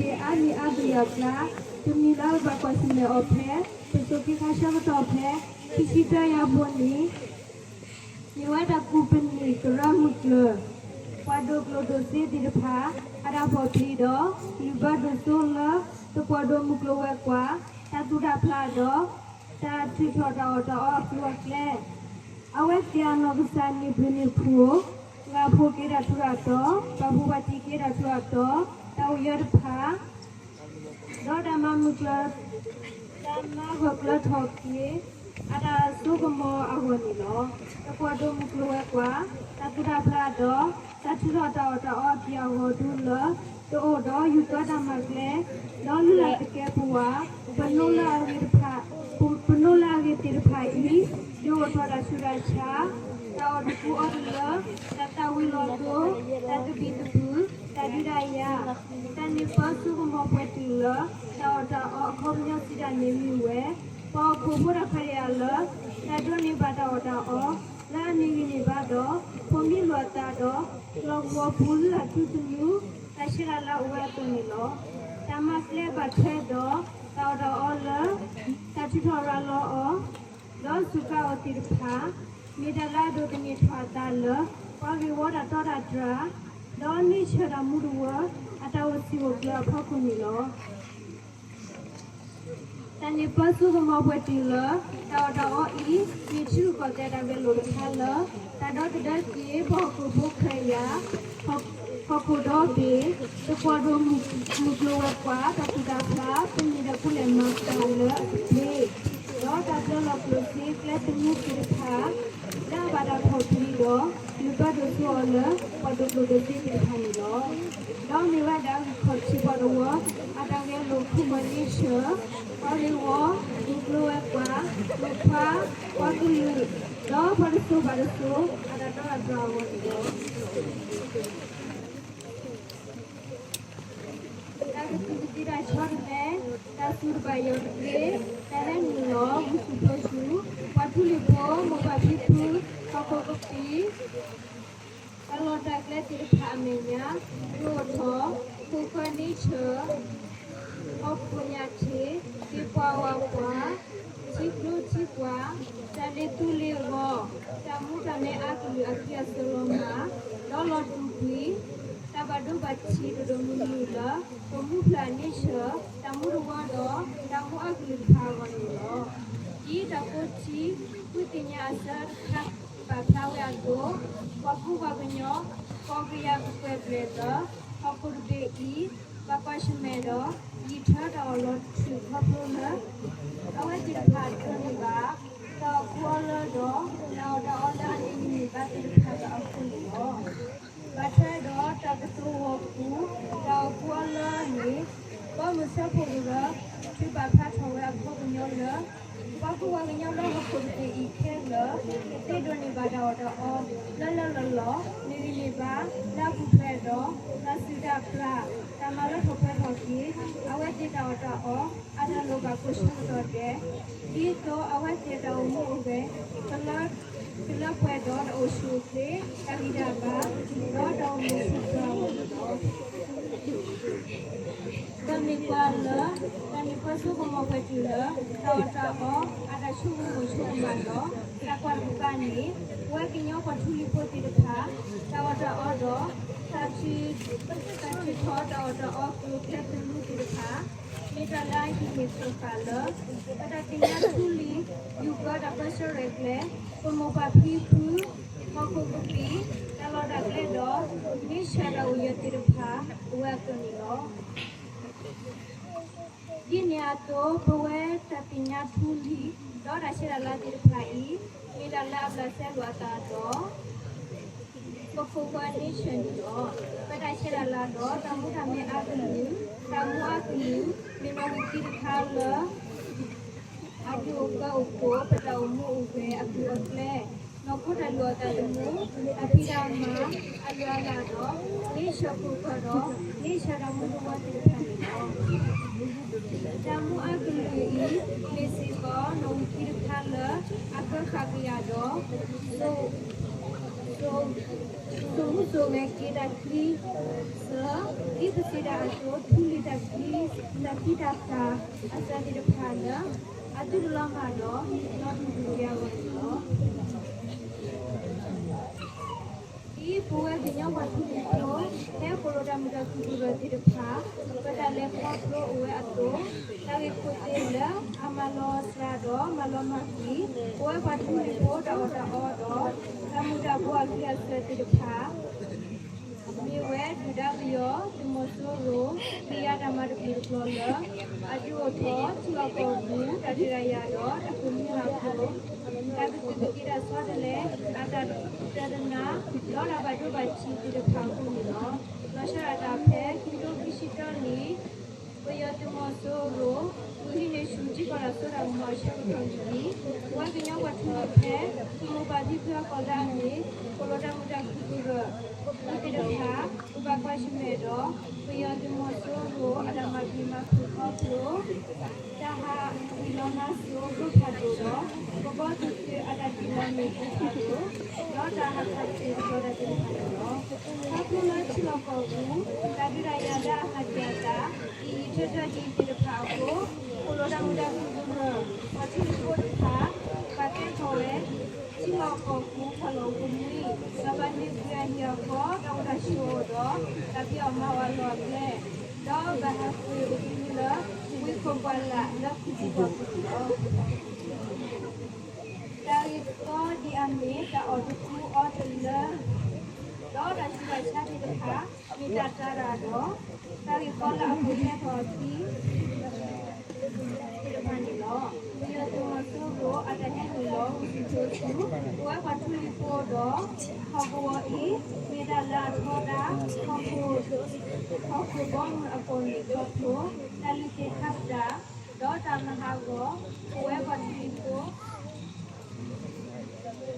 အါနံၣ်အါကယၤအကျါ တမံၤလၢပဘၣ်ကွၢ်ဆၢၣ်မဲာ်အီၤဖဲ ပစိၤခံခါဆၢကတီၢ်ဖဲ ခံဆံတၢယၤဖိန့ၣ် မ့ၢ်ဝဲတၢ်ကူၣ်ပနံာ်ကရၢမုၢ်ကျၢၤ ပှၤဒိၣ်ကျိၣ်ဒိၣ်စ့သ့ၣ်တဖၣ် အတၢ်ဖီၣ်ပျံၤဒီး လုၢ်ဘၢဒိၣ်စိလၢ သပှၢ်ဒိၣ်မုၢ်ကျိၤဝဲၤကွာ် တၢ်သူၣ်တၢ်ဖျးဒီး တၢ်ထုးထီၣ်တၢ်အီၣ်တၢ်အီအကျိၤအကျဲ အဝဲသ့ၣ်အနီၢ်ကစၢ်န့ၢ်ဘျုးန့ၢ်ဖှိၣ် ဂၤဖိက့ၤတၢ်ထူးတၢ်တီၤ ပှၤဖိပှၤထံက့ၤတၢ်ထူးတၢ်တီၤ တၢ်အိၣ်ယၢၤတဖၣ် ဒီးတၢ်မၤမုၢ်ကျၢၤ တၢ်မၤဂၢၢ်ကျၢၤထီၣ်က့ၤ အတၢ်စိကမီၤအဂီၢ်န့ၣ်လီၤ. တကွီၢ်ဒိၣ်မုၢ်ကျိၤဝဲၤကွာ် တၢ်သူၣ်တၢ်ဖျးဒီး တၢ်ထုးထီၣ်တၢ်အီၣ်တၢ်အီအက့ၢ်အဂီၤဒိၣ်လၢ တအိၣ်ဒီးယူၤကီတၢ်မၤကျဲ ဒီးလုၢ်လၢ်သကဲးပဝး ပနိလၢအဂ့ၤတဖၣ် ပနိလၢအဂ့ၤသ့ၣ်တဖၣ်အံၤ ဒုးအိၣ်ထီၣ်တၢ်ဆူးတၢ်ဆါ တၢ်အီၣ်တကူအီတလၢ တၢ်သၣ်ဝံၤလီၤသိ တၢ်သဘံၣ်သဘုၣ် တၢ်ဒုးတၢ်ယၤ တၢ်န့ၢ်ပၢဆူကမီၤပှဲၤတုၤလၢ တၢ်အီၣ်တၢ်အီအခီပညီစံးတၢ်န့ၣ်မ့ၢ်ဝဲ ပှၤဟီၣ်ခိၣ်ဖိတၢ်ခွဲးတၢ်ယာ်လၢ တၢ်ဒိးန့ၢ်ဘၣ်တၢ်အီၣ်တၢ်အီ လၢအမ့ၢ်ဂ့ၤန့ၢ်ဘၣ်ဒီး ဖိမံလိာ်အသးဒီး လီၢ်ကဝီၤပူၤလုၢ်လၢ်ထူသနူ တၢ်ဆဲးလၤလၢအဝဲအသိးန့ၣ်လီၤ. တၢ်မၤကျဲဘၣ်ထွဲဒီး တၢ်အီၣ်တၢ်အီလၢ တၢ်ထုးထီၣ်ရၤလီၤအီၤ ဒီးစူးကါအီၤသ့ၣ်တဖၣ် မ့ၢ်တၢ်လၢအဒိးသန့ၤထီၣ်အသးလၢ ပှၤဂ့ၢ်ဝီတၢ်တီတၢ်တြၢ် ဒီးန့ဆၢၣ်တၢ်မူတဝၢ အတၢ်အိၣ်စံာ်အိၣ်ကျၢၤအဖီခိၣ်န့ၣ်လီၤ. တၢ်န့ၢ်ပၢဆူကမီၤပှဲၤတုၤလၢ တၢ်အီၣ်တၢ်အီအံၤ မ့ၢ်ထံရူၢ်ကီၢ်သဲးတၢ်ဂဲၤလိာ်တခါလၢ တၢ်ဒီသဒၢက့ၤ ပှၤဟီၣ်ခိၣ်ဖိခွဲးယာ် ဟီၣ်ခိၣ်ဒီဘ့ၣ် တကွီၢ်ဒိၣ်မုၢ်ကျိၤဝဲၤကွာ် တၢ်သူၣ်တၢ်ဖျး ပမ့ၢ်တၢ်ကူၣ်လဲၤမၤကၤလၢအတသ့ ဒီးတၢ်ပျၢၤလီၤကျိၣ်စ့ကျဲသနူသ့ၣ်တဖၣ် လၢအဘၣ်တၢ်ဖီၣ်ပျံၤဒီး နုာ်ပၢဒိၣ်စိအီၤလၢ ပှၤဒိၣ်ကျိၣ်ဒိၣ်စ့သ့ၣ်တဖၣ်န့ၣ်လီၤ. ဒီးမ့ၢ်ဝဲဒၣ်ဂံၢ်ခီၣ်ထံးပှၤကဝီၤ အတၢ်ဂဲၤလိာ်ခိၣ်ကီၢ်န့ဆၢၣ် ပှၤဂ့ၢ်ဝီ မုၢ်ကျိၤဝဲၤကွာ် မိၢ်ခွါ ပှၤကလုာ် ဒီးပှၤတစိၤဘၣ်တစိၤ အတၢ်တီတၢ်တြၢ်အဂီၢ်န့ၣ်လီၤ. တၢ်ကသူၣ်ကသံတၢ်ဆီတလဲ တၢ်သူၣ်တဘၣ်ယီၢ်တကျ့ တၢ်ဟဲနုာ်လီၤ ဂုာ်ဆူၣ်ဖိဆူၣ် ပှၤထူလံၤဖိ မိၢ်ပၢ်ဖံဖု ဟီၣ်ခိၣ်ကပံာ် တၢ်လီၢ်တၢ်ကျဲသ့ၣ်တဖၣ်အမဲာ်ညါ ဒိၣ်ထီၣ် ခိၣ်ကီၢ်န့ဆၢၣ် ဟီၣ်ခိၣ်ညၣ်ထံး သ့ၣ်ပှၢ်ဝၣ်ပှၢ် ထံကျိထံကွၢ် တၢ်လ့ၤသူလ့ၤဂီၤ တၢ်မူတၢ်မဲအါကလုာ်အခံအစၢၤလီၤမၢ် ဒီးလီၤတူာ်ကွံာ် တၢ်ဘၣ်ဒိဘၣ်ထံးဒိၣ်ဒိၣ်မုၢ်မုၢ်လၢ ပမူဖျၢၣ်န့ဆၢၣ် တၢ်မူတဝီဒီး တၢ်မူအကလုာ်တဖၣ်အဂီၢ်န့ၣ်လီၤ. ဒ်တၢ်ကိးထံ ဃုသ့ၣ်ညါအဆၢတခါ ပာ်ဖျါဝဲအသိး ပှၤကူပှၤကညီ ကီၢ်ကယၤကကွဲၢ်ဘျဲၣ်လၢ ဟီၣ်ခိၣ်တဘ့ၣ်အံၤ ဘၣ်ကွၢ်ဆၢၣ်မဲာ်ဒီး ယံာ်ထၢတၢ်အီၣ်လီၤတဆူၣ်ခီဖျိလၢ အဝဲသ့ၣ်တဖၣ်တဒိးန့ၢ်ဘၣ် တၢ်အီၣ်ကူအီလၢဒီး တၢ်အီၣ်တၢ်အီလၢအမ့ၢ်ဂ့ၤန့ၢ်ဘၣ်သ့ၣ်တဖၣ်အဃိန့ၣ်လီၤ. ဘၣ်ထွဲဒီးတၢ်ကတိၤဂီၤပူၤ တၢ်အီၣ်ကူအီလၢန့ၣ် ပှၤမုၢ်ဆၢဖှိၣ်ကရၢ ထုးပာ်ဖျါထီၣ်ဝဲအခီပညီလၢ ပှၤကူပှၤကညီလၢဟီၣ်ခိၣ်တဘ့ၣ်အံၤခဲလၢာ် ကသ့ဒိးန့ၢ်ဘၣ်တၢ်အီၣ်တၢ်အီ လၢလၢလီၢ်လီၢ် မ့ၢ်ဂ့ၤန့ၢ်ဘၣ် လၢအပူၤဖျဲးဒီး တၢ်စုၣ်တၢ်ပျၢ် တၢ်မၤလၢထီၣ်ပှဲၤထီၣ်က့ၤ အဝဲသ့ၣ်တၢ်အီၣ်တၢ်အီ အတၢ်လိၣ်ဘၣ်ကိးဆၢကတီၢ်ဒဲး ဒ်သိးအဝဲသ့ၣ်တၢ်အိၣ်မူအိၣ်ဂဲၤ ကလၢပှဲၤဒီးတၢ်အိၣ်ဆူၣ်အိၣ်ချ့ တၢ်ဂံၢ်တၢ်ဘါ ဒီးတၢ်အိၣ်မူဆူၣ်ပှၢ်အဂီၢ်န့ၣ်လီၤ. ပမ့ၢ်ကွၢ်လၢ တၢ်န့ၢ်ပၢဆူကမီၤပှဲၤတုၤလၢ တၢ်အီၣ်တၢ်အီ အတၢ်ဆိကမိၣ်ဆိကမးဒီး တၢ်ကွၢ်တကပၤန့ၣ် ပဝဲကညီပှၤထူလံၤဖိသ့ၣ်တဖၣ် တၢ်အီၣ်တၢ်အီဒီး တၢ်ထုးထီၣ်တၢ်အီၣ်တၢ်အီကျိၤကျဲသနူသ့ၣ်တဖၣ် မ့ၢ်တၢ်လၢအဟံးန့ၢ်သ့ၣ်တဖၣ်လၢ ပတၢ်သ့ၣ်ညါထူလံၤ ယူၢ်ကီတၢ်ပၢဆှၢရဲၣ်ကျဲၤ ပမိၢ်ပၢ်ဖံဖု ဟီၣ်ခိၣ်ကပံာ် တၢ်လီၢ်တၢ်ကျဲဒီး န့ဆၢၣ်တၢ်အိၣ်ယၢၤသ့ၣ်တဖၣ် အဝဲအသိးန့ၣ်လီၤ. ဒ်န့ၣ်အသိး ပဝဲတၢ်သ့ၣ်ညါထူလံၤ ဒီးတၢ်ဆဲးတၢ်လၤသ့ၣ်တဖၣ်အံၤ မ့ၢ်တၢ်လၢအဘျးစဲလိာ်အသးဒီး ပခိၣ်ပှၢ်န့ဆၢၣ်န့ၣ်လီၤ. ပတၢ်ဆဲးတၢ်လၤဒီး တၢ်မူတၢ်မဲအါကလုာ် တၢ်မူအါကလုာ် မ့ၢ်နီၣ်ဂံၢ်ခံတခါလၢ အဂ့ၢ်အိၣ်ကၢအိၣ်ကိး ပတၢ်အိၣ်မူအိၣ်ဂဲၤအကျိၤအကျဲ နီၢ်ခိတၢ်လုၢ်အီၣ်သးသမူ တၢ်ဖံးတၢ်မၤ အလုၢ်အလၢ်ဒီး န့ဆၢၣ်ခိၣ်ကီၢ်ဒီး န့ဆၢၣ်တၢ်မူတဝီသ့ၣ်တဖၣ်န့ၣ်လီၤ. တၢ်မူအါကလုာ်အံၤ မ့ၢ်စ့ၢ်ကီး နီၣ်ဂံၢ်ခံတခါလၢ အကၢဃာ်ကယၤဒီး စိာ်မူစိာ်ဂဲၤက့ၤတၢ်ချံစၢၤ ဒ်ပစံးတၢ်အသိး ထူလံၤတၢ်ချံ တၢ်ချံတၢ်သၣ် အစၢၤသ့ၣ်တဖၣ်လၢ အသုတလီၤမၢ်ဒီး လီၤတူာ်ကွံာ်အဂီၢ်န့ၣ်လီၤ. ဒ်ပဝဲကညီပှၤထူလံၤဖိ ဟဲအိၣ်ဖှိၣ်တၢ်မုာ်တၢ်ခုၣ်ကရၢသ့ၣ်တဖၣ် ပတၢ်လဲၤခီဖျိအိၣ်ဝဲအသိး တၢ်ဂ့ၢ်ခိၣ်သ့ၣ်လၢအမၤလီၤစှၤဒီးမၤလီၤမၢ်ကွံာ် ပဝဲပှၤထူလံၤဖိတၢ်အီၣ်တၢ်အီဒီး တၢ်မူၤတၢ်ဘှီအဂံၢ်အစၢၤသ့ၣ်တဖၣ် မ့ၢ်ဝဲဒုၣ်ဒါပယီၤ သုးမီၤ စိရိၤ မ့ၢ်ယၤတၢ်မၤတပူၤတဖျိးလၢ အဒုးအိၣ်ထီၣ် ထံလီၢ်ကီၢ်ပူၤ တၢ်ဒုးတၢ်ယၤဒီး တၢ်ဃ့ၢ်မှံဟးဖျိး တၢ်ကသူၣ်ကသံၣ်တၢ်ဆီတလဲ အတၢ်တတၢတနါ ဒီးတၢ်ဘၣ်ဒိဘၣ်ထံးသ့ၣ်တဖၣ်အဃိန့ၣ်လီၤ. လီၤဆီဒၣ်တၢ်ဖဲ ခံကထိခံဆံတၢနံၣ် ပယီၤသုးမီၤစိရိၤ သုးဟံးန့ၢ်ဆူၣ်ထံကီၢ်တၢ်စိတၢ်ကမီၤအဆၢကတီၢ်န့ၣ်လံ. ပဝဲကညီပှၤထူလံၤဖဲ ပမိၢ်ပၢ်ဖံဖုအကီၢ်လၢအမ့ၢ် ကီၢ်လိာ်တၢ်မုာ်တၢ်ခုၣ်ကရၢၢ် အသ့ၣ်တဖၣ် ကဘၣ်ကွၢ်ဆၢၣ်မဲာ်ဒီး ပယီၤသုးမီၤစိရိၤအတၢ်မၤပျံၤမၤဖုးခီဖျိ တၢ်ဟးဝံၤလီၤနါစိၤကျိဖးဒိၣ်ဒီး ကဘီသူးစ့အတၢ်တ့ၢ်လီၤန့ၢ်ကျိဖးဒိၣ် ဒီးတၢ်ဟးခးတ့ၢ်ကတီၤတၢ်သ့ၣ်တဖၣ်န့ၣ်လီၤ. ခီဖျိလၢထံလီၢ်ကီၢ်ပူၤ တၢ်ဒုးတၢ်ယၤလၢအဟးတ့ၢ်အသး ဒ်အံၤတထၢဒ်အံၤသ့ၣ်တဖၣ်အဃိ ကီၢ်လိာ်တၢ်မုာ်တၢ်ခုၣ်ကရၢၢ် ပှၤထူလံၤဖိတဖၣ် ဘၣ်ကဲထီၣ်ဝဲ ထံလီၢ်ကီၢ်ပူၤ ဖီၣ်လီၢ်ကမှံ ဘၣ်ပာ်န့ၢ်ကွံာ်အဟံၣ်အဃီ တၢ်အိၣ်တၢ်ဆိးအီၤဒီး တၢ်ဖံးအီၣ်မၤအီၣ်အလီၢ်အကျဲ ဒီးဘၣ်ဟးကွံာ်အိၣ်က့ၤလၢ ဝ့ၢ်ခိၣ်ပှၢ်လၢ်လၢခူပူၤပှၢ်ပူၤန့ၣ်လီၤ. တၢ်ဂ့ၢ်သီဒ်အမ့ၢ် တၢ်အီၣ်တကူအီတလၢ ဒီးတၢ်ဆူးတၢ်ဆါသ့ၣ်တဖၣ် မ့ၢ်တၢ်တၤတၢ်ဒီး တၢ်ဂ့ၢ်သီလၢအပိာ်ထွဲထီၣ်အခံ သ့ၣ်တဖၣ်န့ၣ်လီၤ. ပယီၤသုးမီၤစိရိၤအတၢ်ဟဲနုာ်လီၤ ဝံၤဆူၣ်ထိဆူၣ် ပဝဲပှၤထူလံၤဖိဒီး ဟီၣ်ကဝီၤအံၤ မ့ၢ်တၢ်လၢအထီဒါ ဟီၣ်ခိၣ် ဟီၣ်ခိၣ်ဘီမုၢ်အကီၢ်န့ၣ်ခီဖျိ တၢ်လုၢ်သ့ၣ်ခါပတာ် ဒီးတၢ်မၤဟးဂီၤ ပဝဲပှၤထူလံၤဖိ အတၢ်ခွဲးတၢ်ယာ်ဒ်အမ့ၢ် ဟီၣ်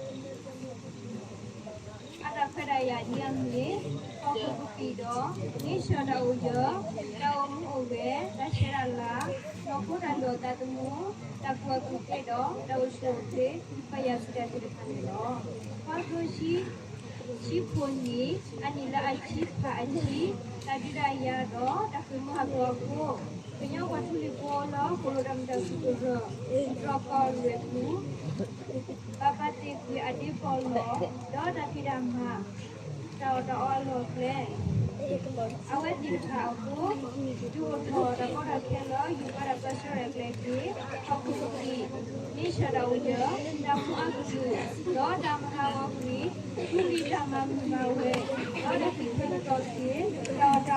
ခိၣ်ကပံာ်ဒီး န့ဆၢၣ်တၢ်အိၣ်ယၢၤ တၢ်အိၣ်မူအိၣ်ဂဲၤ တၢ်ဆဲးတၢ်လၤ နီၢ်ခိတၢ်ဒိၣ်သးသမူ တၢ်ကူၣ်ဘၣ်ကူၣ်သ့ဒီး တၢ်အိၣ်ဆူၣ်အိၣ်ချ့ ပယၤစံးတၢ်သ့ၣ်တဖၣ်န့ၣ်လီၤ. ခီဖျိ ဆံဖိနံၣ် အနံၣ်လၢအဆံဖးအဆံ တၢ်ဒုးတၢ်ယၤဒီး တၢ်ဃ့ၢ်မှံဟးဖျိးအဃိ ကညီပှၤထူလံၤဖိလၢ ကီၢ်လိာ်တၢ်မုာ်တၢ်ခုၣ်ကရၢၢ် တြီၢ်ကီၢ်လွဲၢ်ပူၤ ဘၣ်ပာ်သ့ၣ်ကွံာ်အဒ့ပီၢ်လီၢ် ဒီးတၢ်ဖံးတၢ်မၤ တၢ်အီၣ်တၢ်အီ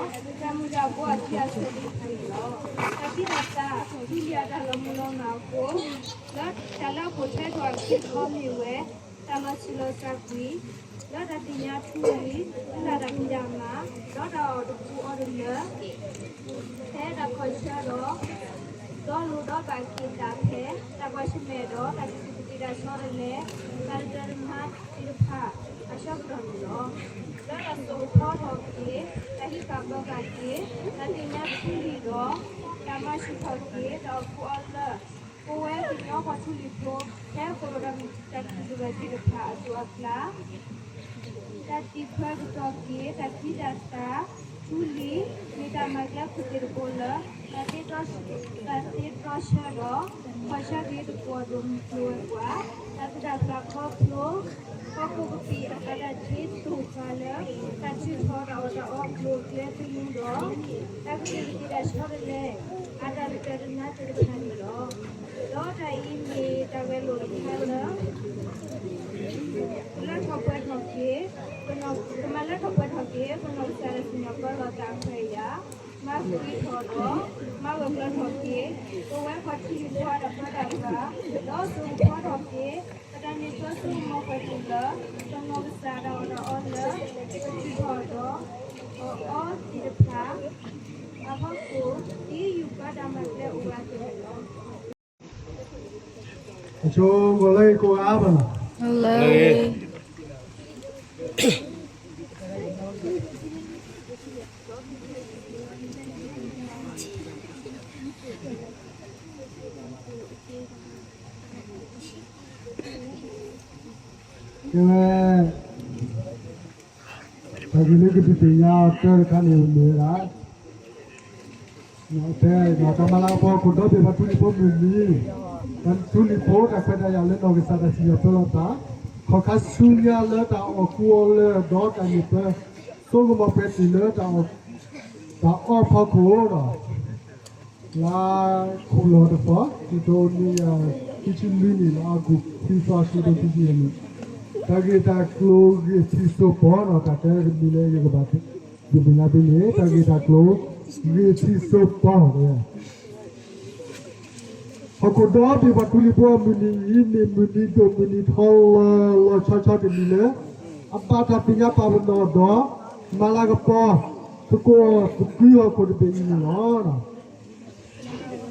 အလီၢ်အကျဲ အဝဲသ့ၣ်တဖၣ်အဃိ ဒုးအိၣ်ထီၣ်တၢ်ကီတၢ်ခဲလၢ ယူးယီၣ်တၢ်ပၢဆှၢရဲၣ်ကျဲၤက့ၤ ဟီၣ်ခိၣ်ကပံာ် န့ဆၢၣ်တၢ်အိၣ်ယၢၤ တၢ်မူအကလုၢ် ဒီးတၢ်မၤဟးဂီၤကွံာ် ထူလံၤတၢ်မၤမုာ်မၤဝဲၤ ဒီးတၢ်ကံၣ်ထွဲကတီၤက့ၤ တၢ်အီၣ်တၢ်အီဒီး တၢ်မုၢ်တၢ်ဘိအခံအစိၤသ့ၣ်တဖၣ်န့ၣ်လီၤ. တၢ်သံတၢ်သါ ထူလံၤအတၢ်လီၤမုၢ်လီၤမၢ်အဃိ လၢတၢ်လၢအပိာ်ထွဲထီၣ်အခံတခီမ့ၢ်ဝဲ တၢ်လီၤဆံးလီၤစှၤကွံာ် လၢတၢ်သ့ၣ်ညါထူလံၤ သုးလၢ်တၢ်ဖံးတၢ်မၤ ဒီးတၢ်အီၣ်တကူအီတလၢ ဖဲတၢ်ခီၣ်ဆၢဒီး ဒီလိၤဒီးဘၣ်က့ၤသးဖဲ တၢ်ကွၢ်ဆၢၣ်မဲာ်ဒီး တၢ်ကသူၣ်ကသံၣ်တၢ်ဆီတလဲ တၢ်တတၢတနါသ့ၣ်တဖၣ် အဆၢကတီၢ်န့ၣ်လီၤ. လၢတၢ်စိာ်ကဖီထီၣ်က့ၤ တၢ်ဟ့ၣ်ဃာ်ပၢဃာ်က့ၤ တၢ်သ့ၣ်ညါထူလံၤဒီး တၢ်မၤဆူၣ်ထီၣ်က့ၤ တၢ်အီၣ်ကူအီလၢ ပဝဲကညီပှၤထူလံၤဖိ ဖဲကီၢ်လိာ်တၢ်မုာ်တၢ်ခုၣ်ကရၢၢ်သ့ၣ်တဖၣ်အစိၤအကျါ တၢ်သံၣ်ဖၢကတီၤက့ၤ တၢ်သံတၢ်သါ ထူလံၤ မ့ၢ်တၢ်မၤကျဲခိၣ်သ့ၣ်တဘိလၢ တၢ်သ့တြီဆၢဒီး ခီၣ်ဆၢက့ၤသကိးဒိၣ်မုၢ်ကျိၤဝဲၤကွာ် တၢ်သူၣ်တၢ်ဖျးခီဖျိ ဟီၣ်ခိၣ်ကပံာ်အသးတၢ်ထံသိၣ်ဃာ်လၢ တၢ်ထုးထီၣ်တၢ်အီၣ်တၢ်အီအကျိၤအကျဲသနူဒီး တၢ်ကသူၣ်ကသံၣ်တၢ်ဆီတလဲ အတၢ်တတၢတနါသ့ၣ်တဖၣ်န့ၣ်လီၤ. ဒီးတၢ်အံၤမ့ၢ်တၢ်ဂဲၤလိာ်တခါလၢ ကလၢထီၣ်ပှဲၤထီၣ်က့ၤ ကမၤလၢထီၣ်ပှဲၤထီၣ်က့ၤ ပနီၢ်ကစၢ်ဒၣ်စံၣ်ညီၣ်ပၢလီၤသးအခွဲးအယာ်, မၤဃံးထီၣ်ဒီး မၤဂၢၢ်ကျၢၤထီၣ်က့ၤ ပဝဲပှၤထူလံၤဖိအတၢ်ပၢတၢ်ပြး, ဒီးစိာ်ကဖီထီၣ်က့ၤ ပတၢ်န့ၢ်သါစိကမီၤပှဲၤထူၣ်လၢ ပနီၢ်ကစၢ်ဒၣ်အီၣ်တၢ်အီလၢ ပထုးထီၣ်ဒီး အီၣ်အီသ့ၣ်တဖၣ် အဖီခိၣ် ဒ်ယုၢ်ပၢတၢ်မၤကျဲအိၣ်ဝဲအသိးန့ၣ်လီၤ. အဆိကမိၣ်လၢကိးဂၤဘၣ်နီၤ, ကဲဝဲ တၢ်ဂ့ၢ်လၢကဒုးသ့ၣ်ညါအီၤတၢ်တခါန့ၣ်မ့ၢ်ဝဲဒၣ် တဲတၢ်မၤလၤကပီၤခိၣ်ဒီဘ့ၣ်ပှၤထူလံၤဖိမုၢ်နံၤ, ပှၤထူလံၤဖိတၢ်ခွဲးတၢ်ယာ်လၢနီၢ်ကစၢ်ဒၣ်စံၣ်ညီၣ်ပၢလီၤသး, ခီၣ်ခါဆူညါလၢတၢ်အီၣ်ကူအီလၢၢ်ဒီးတၢ်န့ၢ်သါစိကမီၤပှဲၤထူၣ်လၢ တၢ်အီၣ်ဖီခိၣ်ဒီး လါခူၣ်လီၤတသီ ခံကထိနွံကယၤခံဆံလွံၢ်နံၣ်လၢအဂီၢ် ခံသီ ခံကထိခံဆံယဲၢ်နံၣ်, တၢ်ဂ့ၢ်တၢ်ကျိၤဂ့ၢ်ထံၣ်စိၣ်ပီၤနီၤ တၢ်တဲတမံၤလၢယကဘၣ်သ့ ဒ်ပညါဒ်န့ၣ် တၢ်ဂ့ၢ်တၢ်ကျိၤ ဂ့ၢ်ထံစိပီ ဟီၣ်ခိၣ်ဒီဘ့ၣ်ပှၤထူလံၤဖိအမုၢ်နံၤအံၤ မ့ၢ်မုၢ်နံၤဒိၣ်မုၢ်နံၤထီလီၤလီၤဆီဆီတနံၤလၢ အဘၣ်တၢ်သ့ၣ်ညါပာ်ပနီၣ်ဒီး မၤလၤကပီၤ သကိးသကုၤဟီၣ်ခိၣ်တဘ့ၣ်အံၤန့ၣ်လီၤ.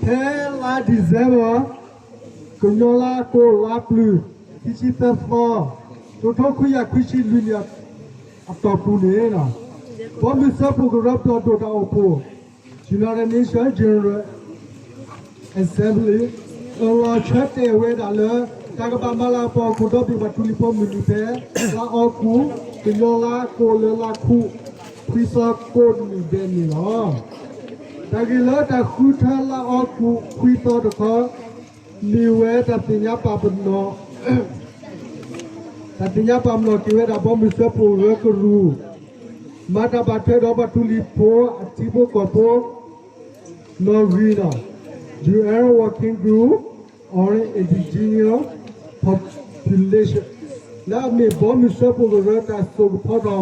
ဖဲလါ December ကညီလါကိးလါပျုၤ ခံဆံသၢသီ တကထိခွံကယၤခွံဆံလွံၢ်နံၣ်အတီၢ်ပူၤန့ၣ် ဘီမုၢ်စၢဖှိၣ်ကရၢပျီၢ်ဒိၣ်တၢ်အိၣ်ဖှိၣ် United Nations General Assembly အလီၤဆၢတဲာ်ဝဲဒၣ်လၢ တၢ်ကဘၣ်မၤလၤကပီၤဟီၣ်ခိၣ်ဒီဘ့ၣ်ပှၤထူလံၤဖိမုၢ်နံၤဖဲ လါအီကူး ကညီလါကိးလၢလါခူး ခွံသီကိးနံၣ်ဒဲးန့ၣ်လီၤ. တၢ်ဂ့ၢ်လၢတၢ်ဃုထၢလါအီကူး ခွံသီတခီ မ့ၢ်ဝဲတၢ်သ့ၣ်ညါပာ်ပနီၣ် တၢ်သ့ၣ်ညါပာ်ပနီၣ်က့ၤဝဲဒၣ် ဘီမုၢ်စၢဖှိၣ်ကရၢကရိ မၤတၢ်ဘၣ်ထွဲဒီးပှၤထူလံၤဖိအထံဖိကီၢ်ဖိ နီၣ်ဂံၢ်န့ၣ် UN Working Group on Indigenous Population လၢအမ့ၢ်ဘီမုၢ်စၢဖှိၣ်ကရၢတၢ်စိာ်ကဖီထီၣ်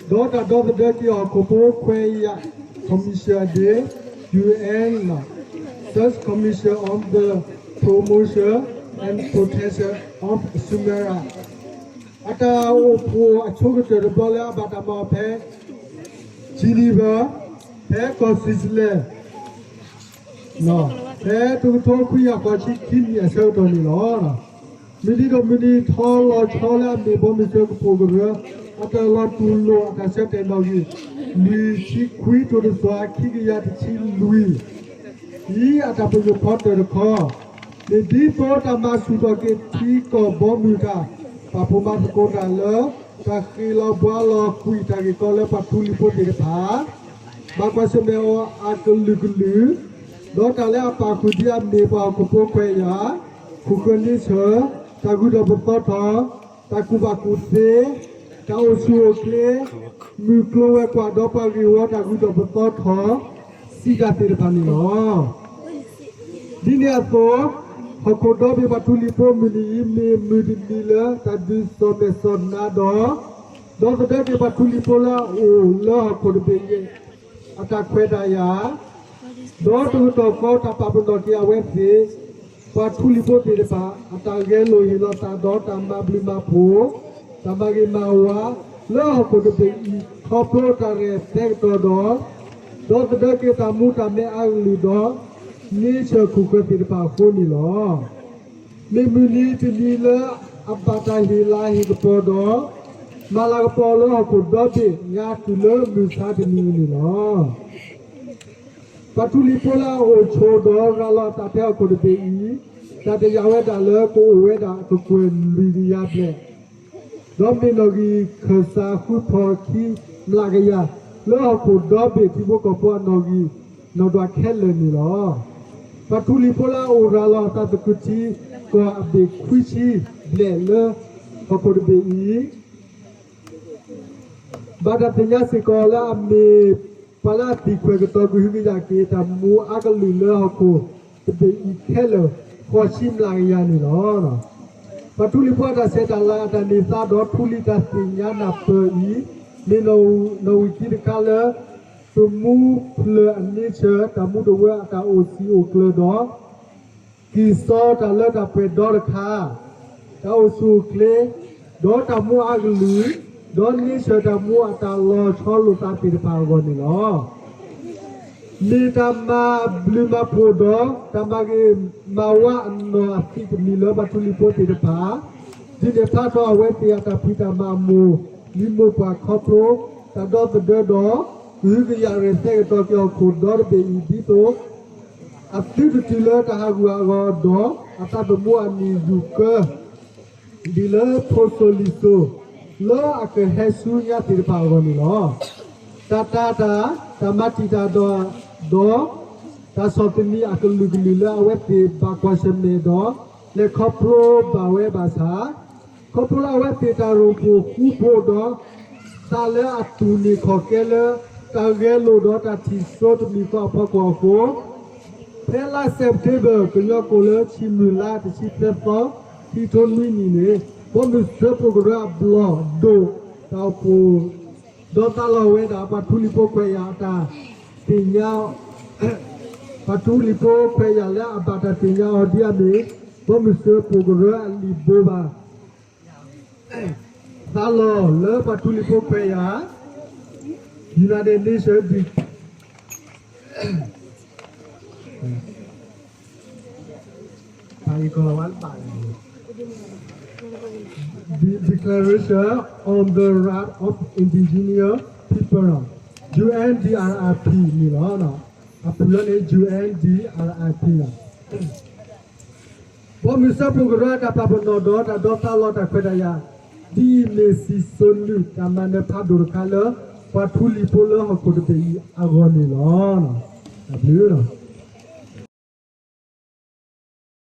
ဒီးတၢ်ဒီသဒၢက့ၤဟီၣ်ခိၣ်ဖိခွဲးယာ် Commission အဒ့ UN Sixth Commission on the Promotion and Protection of Sumera အတၢ်အိၣ်ဖှိၣ်အဆိကတၢၢ်တဘျီလၢအဘၣ်တၢ်မၤအီၤဖဲ Geneva ဖဲကီၢ် Switzerland ဖဲတကထိခွံကယၤဃိးဆံခံနံၣ်အဆၢကတီၢ်န့ၣ်လီၤ. မုၢ်နံၤဒိၣ်မုၢ်နံၤထီလီၤဆီလၢအမ့ၢ်ဘီမုၢ်စၢဖှိၣ်ကရၢ အတၢ်လီၤတူၢ်လိာ်အတၢ်ဆၢတဲာ်နီၣ်ဂံၢ် လွံၢ်ဆံခွံ တကထိခွံကယၤတဆံလွံၢ် အံၤအတၢ်ပညိၣ်ဖီတၢၢ်တခီ မ့ၢ်ဒ်သိးတၢ်မၤဆူၣ်ထီၣ်က့ၤထံကီၢ်ဘီမုၢ်တၢ် ပာ်ဖှိၣ်မၤသကိးတၢ်လၢ တၢ်ဃ့ၢ်လီၤဘှါလီၤကွံာ်တၢ်ဂ့ၢ်ကီလၢပှၤထူလံၤဖိသ့ၣ်တဖၣ် ဘၣ်ကွၢ်ဆၢၣ်မဲာ်အီၤအကလုာ်ကလုာ် ဒီးတၢ်လၢအပာ်ဃုာ်ဒ်အမ့ၢ်ပှၤဟီၣ်ခိၣ်ဖိခွဲးယာ် ခိၣ်ဃၢၤန့ဆၢၣ် တၢ်ဂုၤထီၣ်ပသီထီၣ် တၢ်ကူၣ်ဘၣ်ကူၣ်သ့ တၢ်အိၣ်ဆူၣ်အိၣ်ချ့ မုၢ်ကျိၤဝဲၤကွာ်ဒီးပှၤဂ့ၢ်ဝီတၢ်ဂုၤထီၣ်ပသီထီၣ် စံးတၢ်သ့ၣ်တဖၣ်န့ၣ်လီၤ. ဒ်န့ၣ်အသိး ဟီၣ်ခိၣ်ဒီဘ့ၣ်ပှၤထူလံၤဖိမုၢ်နံၤအံၤ မ့ၢ်မုၢ်တနံၤလၢတၢ်ဒုးစီၣ်မဲာ်စီၣ်နါဒီး ဒီသဒၢက့ၤပှၤထူလံၤဖိလၢအအိၣ်လၢဟီၣ်ခိၣ်တဘ့ၣ်အံၤ အတၢ်ခွဲးတၢ်ယာ် ဒီးတကတီၢ်ဃီတၢ်ပာ်ပနီၣ်က့ၤအဝဲသ့ၣ် ပှၤထူလံၤဖိသ့ၣ်တဖၣ် အတၢ်ဂဲၤလိာ်ဟ့ၣ်လီၤသးဒီးတၢ်မၤဘျုးမၤဖှိၣ် တၢ်မၤဂ့ၤမၤဝါ လၢဟီၣ်ခိၣ်တဘ့ၣ်အံၤ ခီဖျိတၢ်ရဲၣ်သဲကတီၤဒီး ဒီသဒၢက့ၤတၢ်မူတၢ်မဲအကလုာ်ဒီး န့ဆၢၣ်ခိၣ်ဃၢၤသ့ၣ်တဖၣ်အဃိန့ၣ်လီၤ. မ့ၢ်မုၢ်နံၤတနံၤလၢအဘၣ်တၢ်ဟ့ၣ်လၤဟ့ၣ်ကပီၤဒီး မၤလၤကပီၤလၢဟီၣ်ခိၣ်ဒီဘ့ၣ်ညါတုၤလၢမုၢ်ဆါတနံၤအံၤန့ၣ်လီၤ. ပှၤထူလံၤဖိလၢအအိၣ်ဆိးဒီးရၤလီၤအသးဖဲဟီၣ်ခိၣ်တဘ့ၣ်အံၤ တၢ်တယာ်ဝဲဒၣ်လၢကအိၣ်ဝဲဒၣ်အကကွဲၢ်လွံၢ်ကယၤဘျဲၣ် ဒီးမ့ၢ်နီၣ်ဂံၢ်ခၢၣ်စးဃုဖီၣ်ခံမျးကယၤ လၢဟီၣ်ခိၣ်ဒီဘ့ၣ်ထံဖိကီၢ်ဖိအနီၣ်ဂံၢ်နီၣ်ဒွးခဲလၢာ်န့ၣ်လီၤ. ပှၤထူလံၤဖိလၢအအိၣ်ရၤလီၤအသးသကုၤထံကီၢ်အဘ့ၣ်ခွံဆံဘျဲၣ်လၢဟီၣ်ခိၣ်တဘ့ၣ်အံၤ ဘၣ်တၢ်သ့ၣ်ညါစ့ၢ်ကီးလၢအမ့ၢ် ပှၤလၢအသံၣ်ခွဲးကတီၤကဟုကယာ်က့ၤတၢ်မူအါကလုာ်လၢဟီၣ်ခိၣ်တဘ့ၣ်အံၤခဲလၢာ် ဃိးဆံမျးကယၤန့ၣ်လီၤ. ပှၤထူလံၤဖိအတၢ်ဆဲးတၢ်လၤအတၢ်န့ၢ်သါဒီးထူလံၤတၢ်သ့ၣ်ညါနၢ်ပၢၢ်အံၤ မ့ၢ်နီၣ်ဝံၤခံတခါလၢ ပမူဖျၢၣ်အန့ဆၢၣ် တၢ်မူတဝၢအတၢ်အိၣ်စံာ်အိၣ်ကျၢၤဒီး က့ၤစီတၢ်လၢတၢ်ပှဲၤဒီတခါ, တၢ်အိၣ်ဆူၣ်အိၣ်ချ့, ဒီးတၢ်မူအါကလုာ်, ဒီးန့ဆၢၣ်တၢ်မူအတၢ်လီၤဆီလိာ်သးသ့ၣ်တဖၣ်အဂီၢ်န့ၣ်လီၤ. မ့ၢ်တၢ်မၤဘျုးမၤဖှိၣ်ဒီး တၢ်မၤဂ့ၤမၤဝါအနီၢ်အသံးတမံၤလၢပှၤထူလံၤဖိသ့ၣ်တဖၣ် ဒုးနဲၣ်ဖျါထီၣ်အဝဲသ့ၣ်အတၢ်ဖံးတၢ်မၤအမိၢ် လံၤမိၢ်ပှၢ်ခီဖျိ တၢ်ဒီသဒၢဒီး ကဟုကယာ်ရဲၣ်သဲကတီၤက့ၤဟီၣ်ခိၣ်ဒီတဘ့ၣ်အံၤ ဒ်သိး အသုတတုၤလၢတၢ်ဟးဂူာ်ဟးဂီၤဒီး အသးသမူအနံၣ်ယူၢ်ကၢ ဒ်လၢဖိစိၤလံၤစိၤ လၢအကဟဲဆူညါသ့ၣ်တဖၣ်အဂီၢ်န့ၣ်လီၤ. တၢ်တာ်တၢ်, တၢ်မၤတံာ်တာ်ဒီး, ဒီး တၢ်ဆီၣ်သနံးအကလုာ်ကလုာ်လၢအဝဲသ့ၣ်ဘၣ်ကွၢ်ဆၢၣ်မဲာ်ဒီး လဲၤခီဖျိဘၣ်ဝဲဘၣ်ဆၣ် ခီဖျိလၢအဝဲသ့ၣ်တၢ်ရိၣ်ဖှိၣ်ဃူဖိးဒီး သးလၢအတူၢ်န့ၢ်ခီၣ်ကဲလၢ တၢ်ဂဲၤလိာ်ဒီးတၢ်ထံၣ်စိတမံၤဃီအဖီခိၣ်အဃိ ဖဲလါ September ကညီကိၣ်လၢဆံမုၢ်လါတဆံသၢသီ ခံထိနွံနံၣ်န့ၣ် ဘီမုၢ်စၢဖှိၣ်ကရၢအဘျီၣ်ဒိၣ် တၢ်အိၣ်ဖှိၣ် ဒီးသးလီဝဲဒၣ် ပှၤထူလံၤဖိခွဲးယာ်အတၢ်သ့ၣ်ညါ, ပှၤထူလံၤဖိခွဲးယာ်လၢအဘၣ်တၢ်သ့ၣ်ညါအီၤဒ်အမ့ၢ် ဘီမုၢ်စၢဖှိၣ်ကရၢအလံာ်ဘိဘၣ် သးလီလၢပှၤထူလံၤဖိခွဲးယာ် United Nations Declaration on the Right of Indigenous People, UNDRIP န့ၣ်လီၤ. အပူၤလၢန့ၣ် UNDRIP လီၤ. ဘီမုၢ်စၢဖှိၣ်ကရၢအတၢ်ပာ်ပနီၣ်ဒီးတၢ်ဒီသးလီတၢ်ခွဲးတၢ်ယာ် ဒ်အံၤမ့ၢ်စံၣ်စိၤနုာ်တၢ်မၤနၢၤဖးဒိၣ်တခါလၢ ပှၤထူလံၤဖိလၢဟီၣ်ခိၣ်တဘ့ၣ်အံၤအဂီၢ်န့ၣ်လီၤ. တၢ်ဘျုးလီၤ.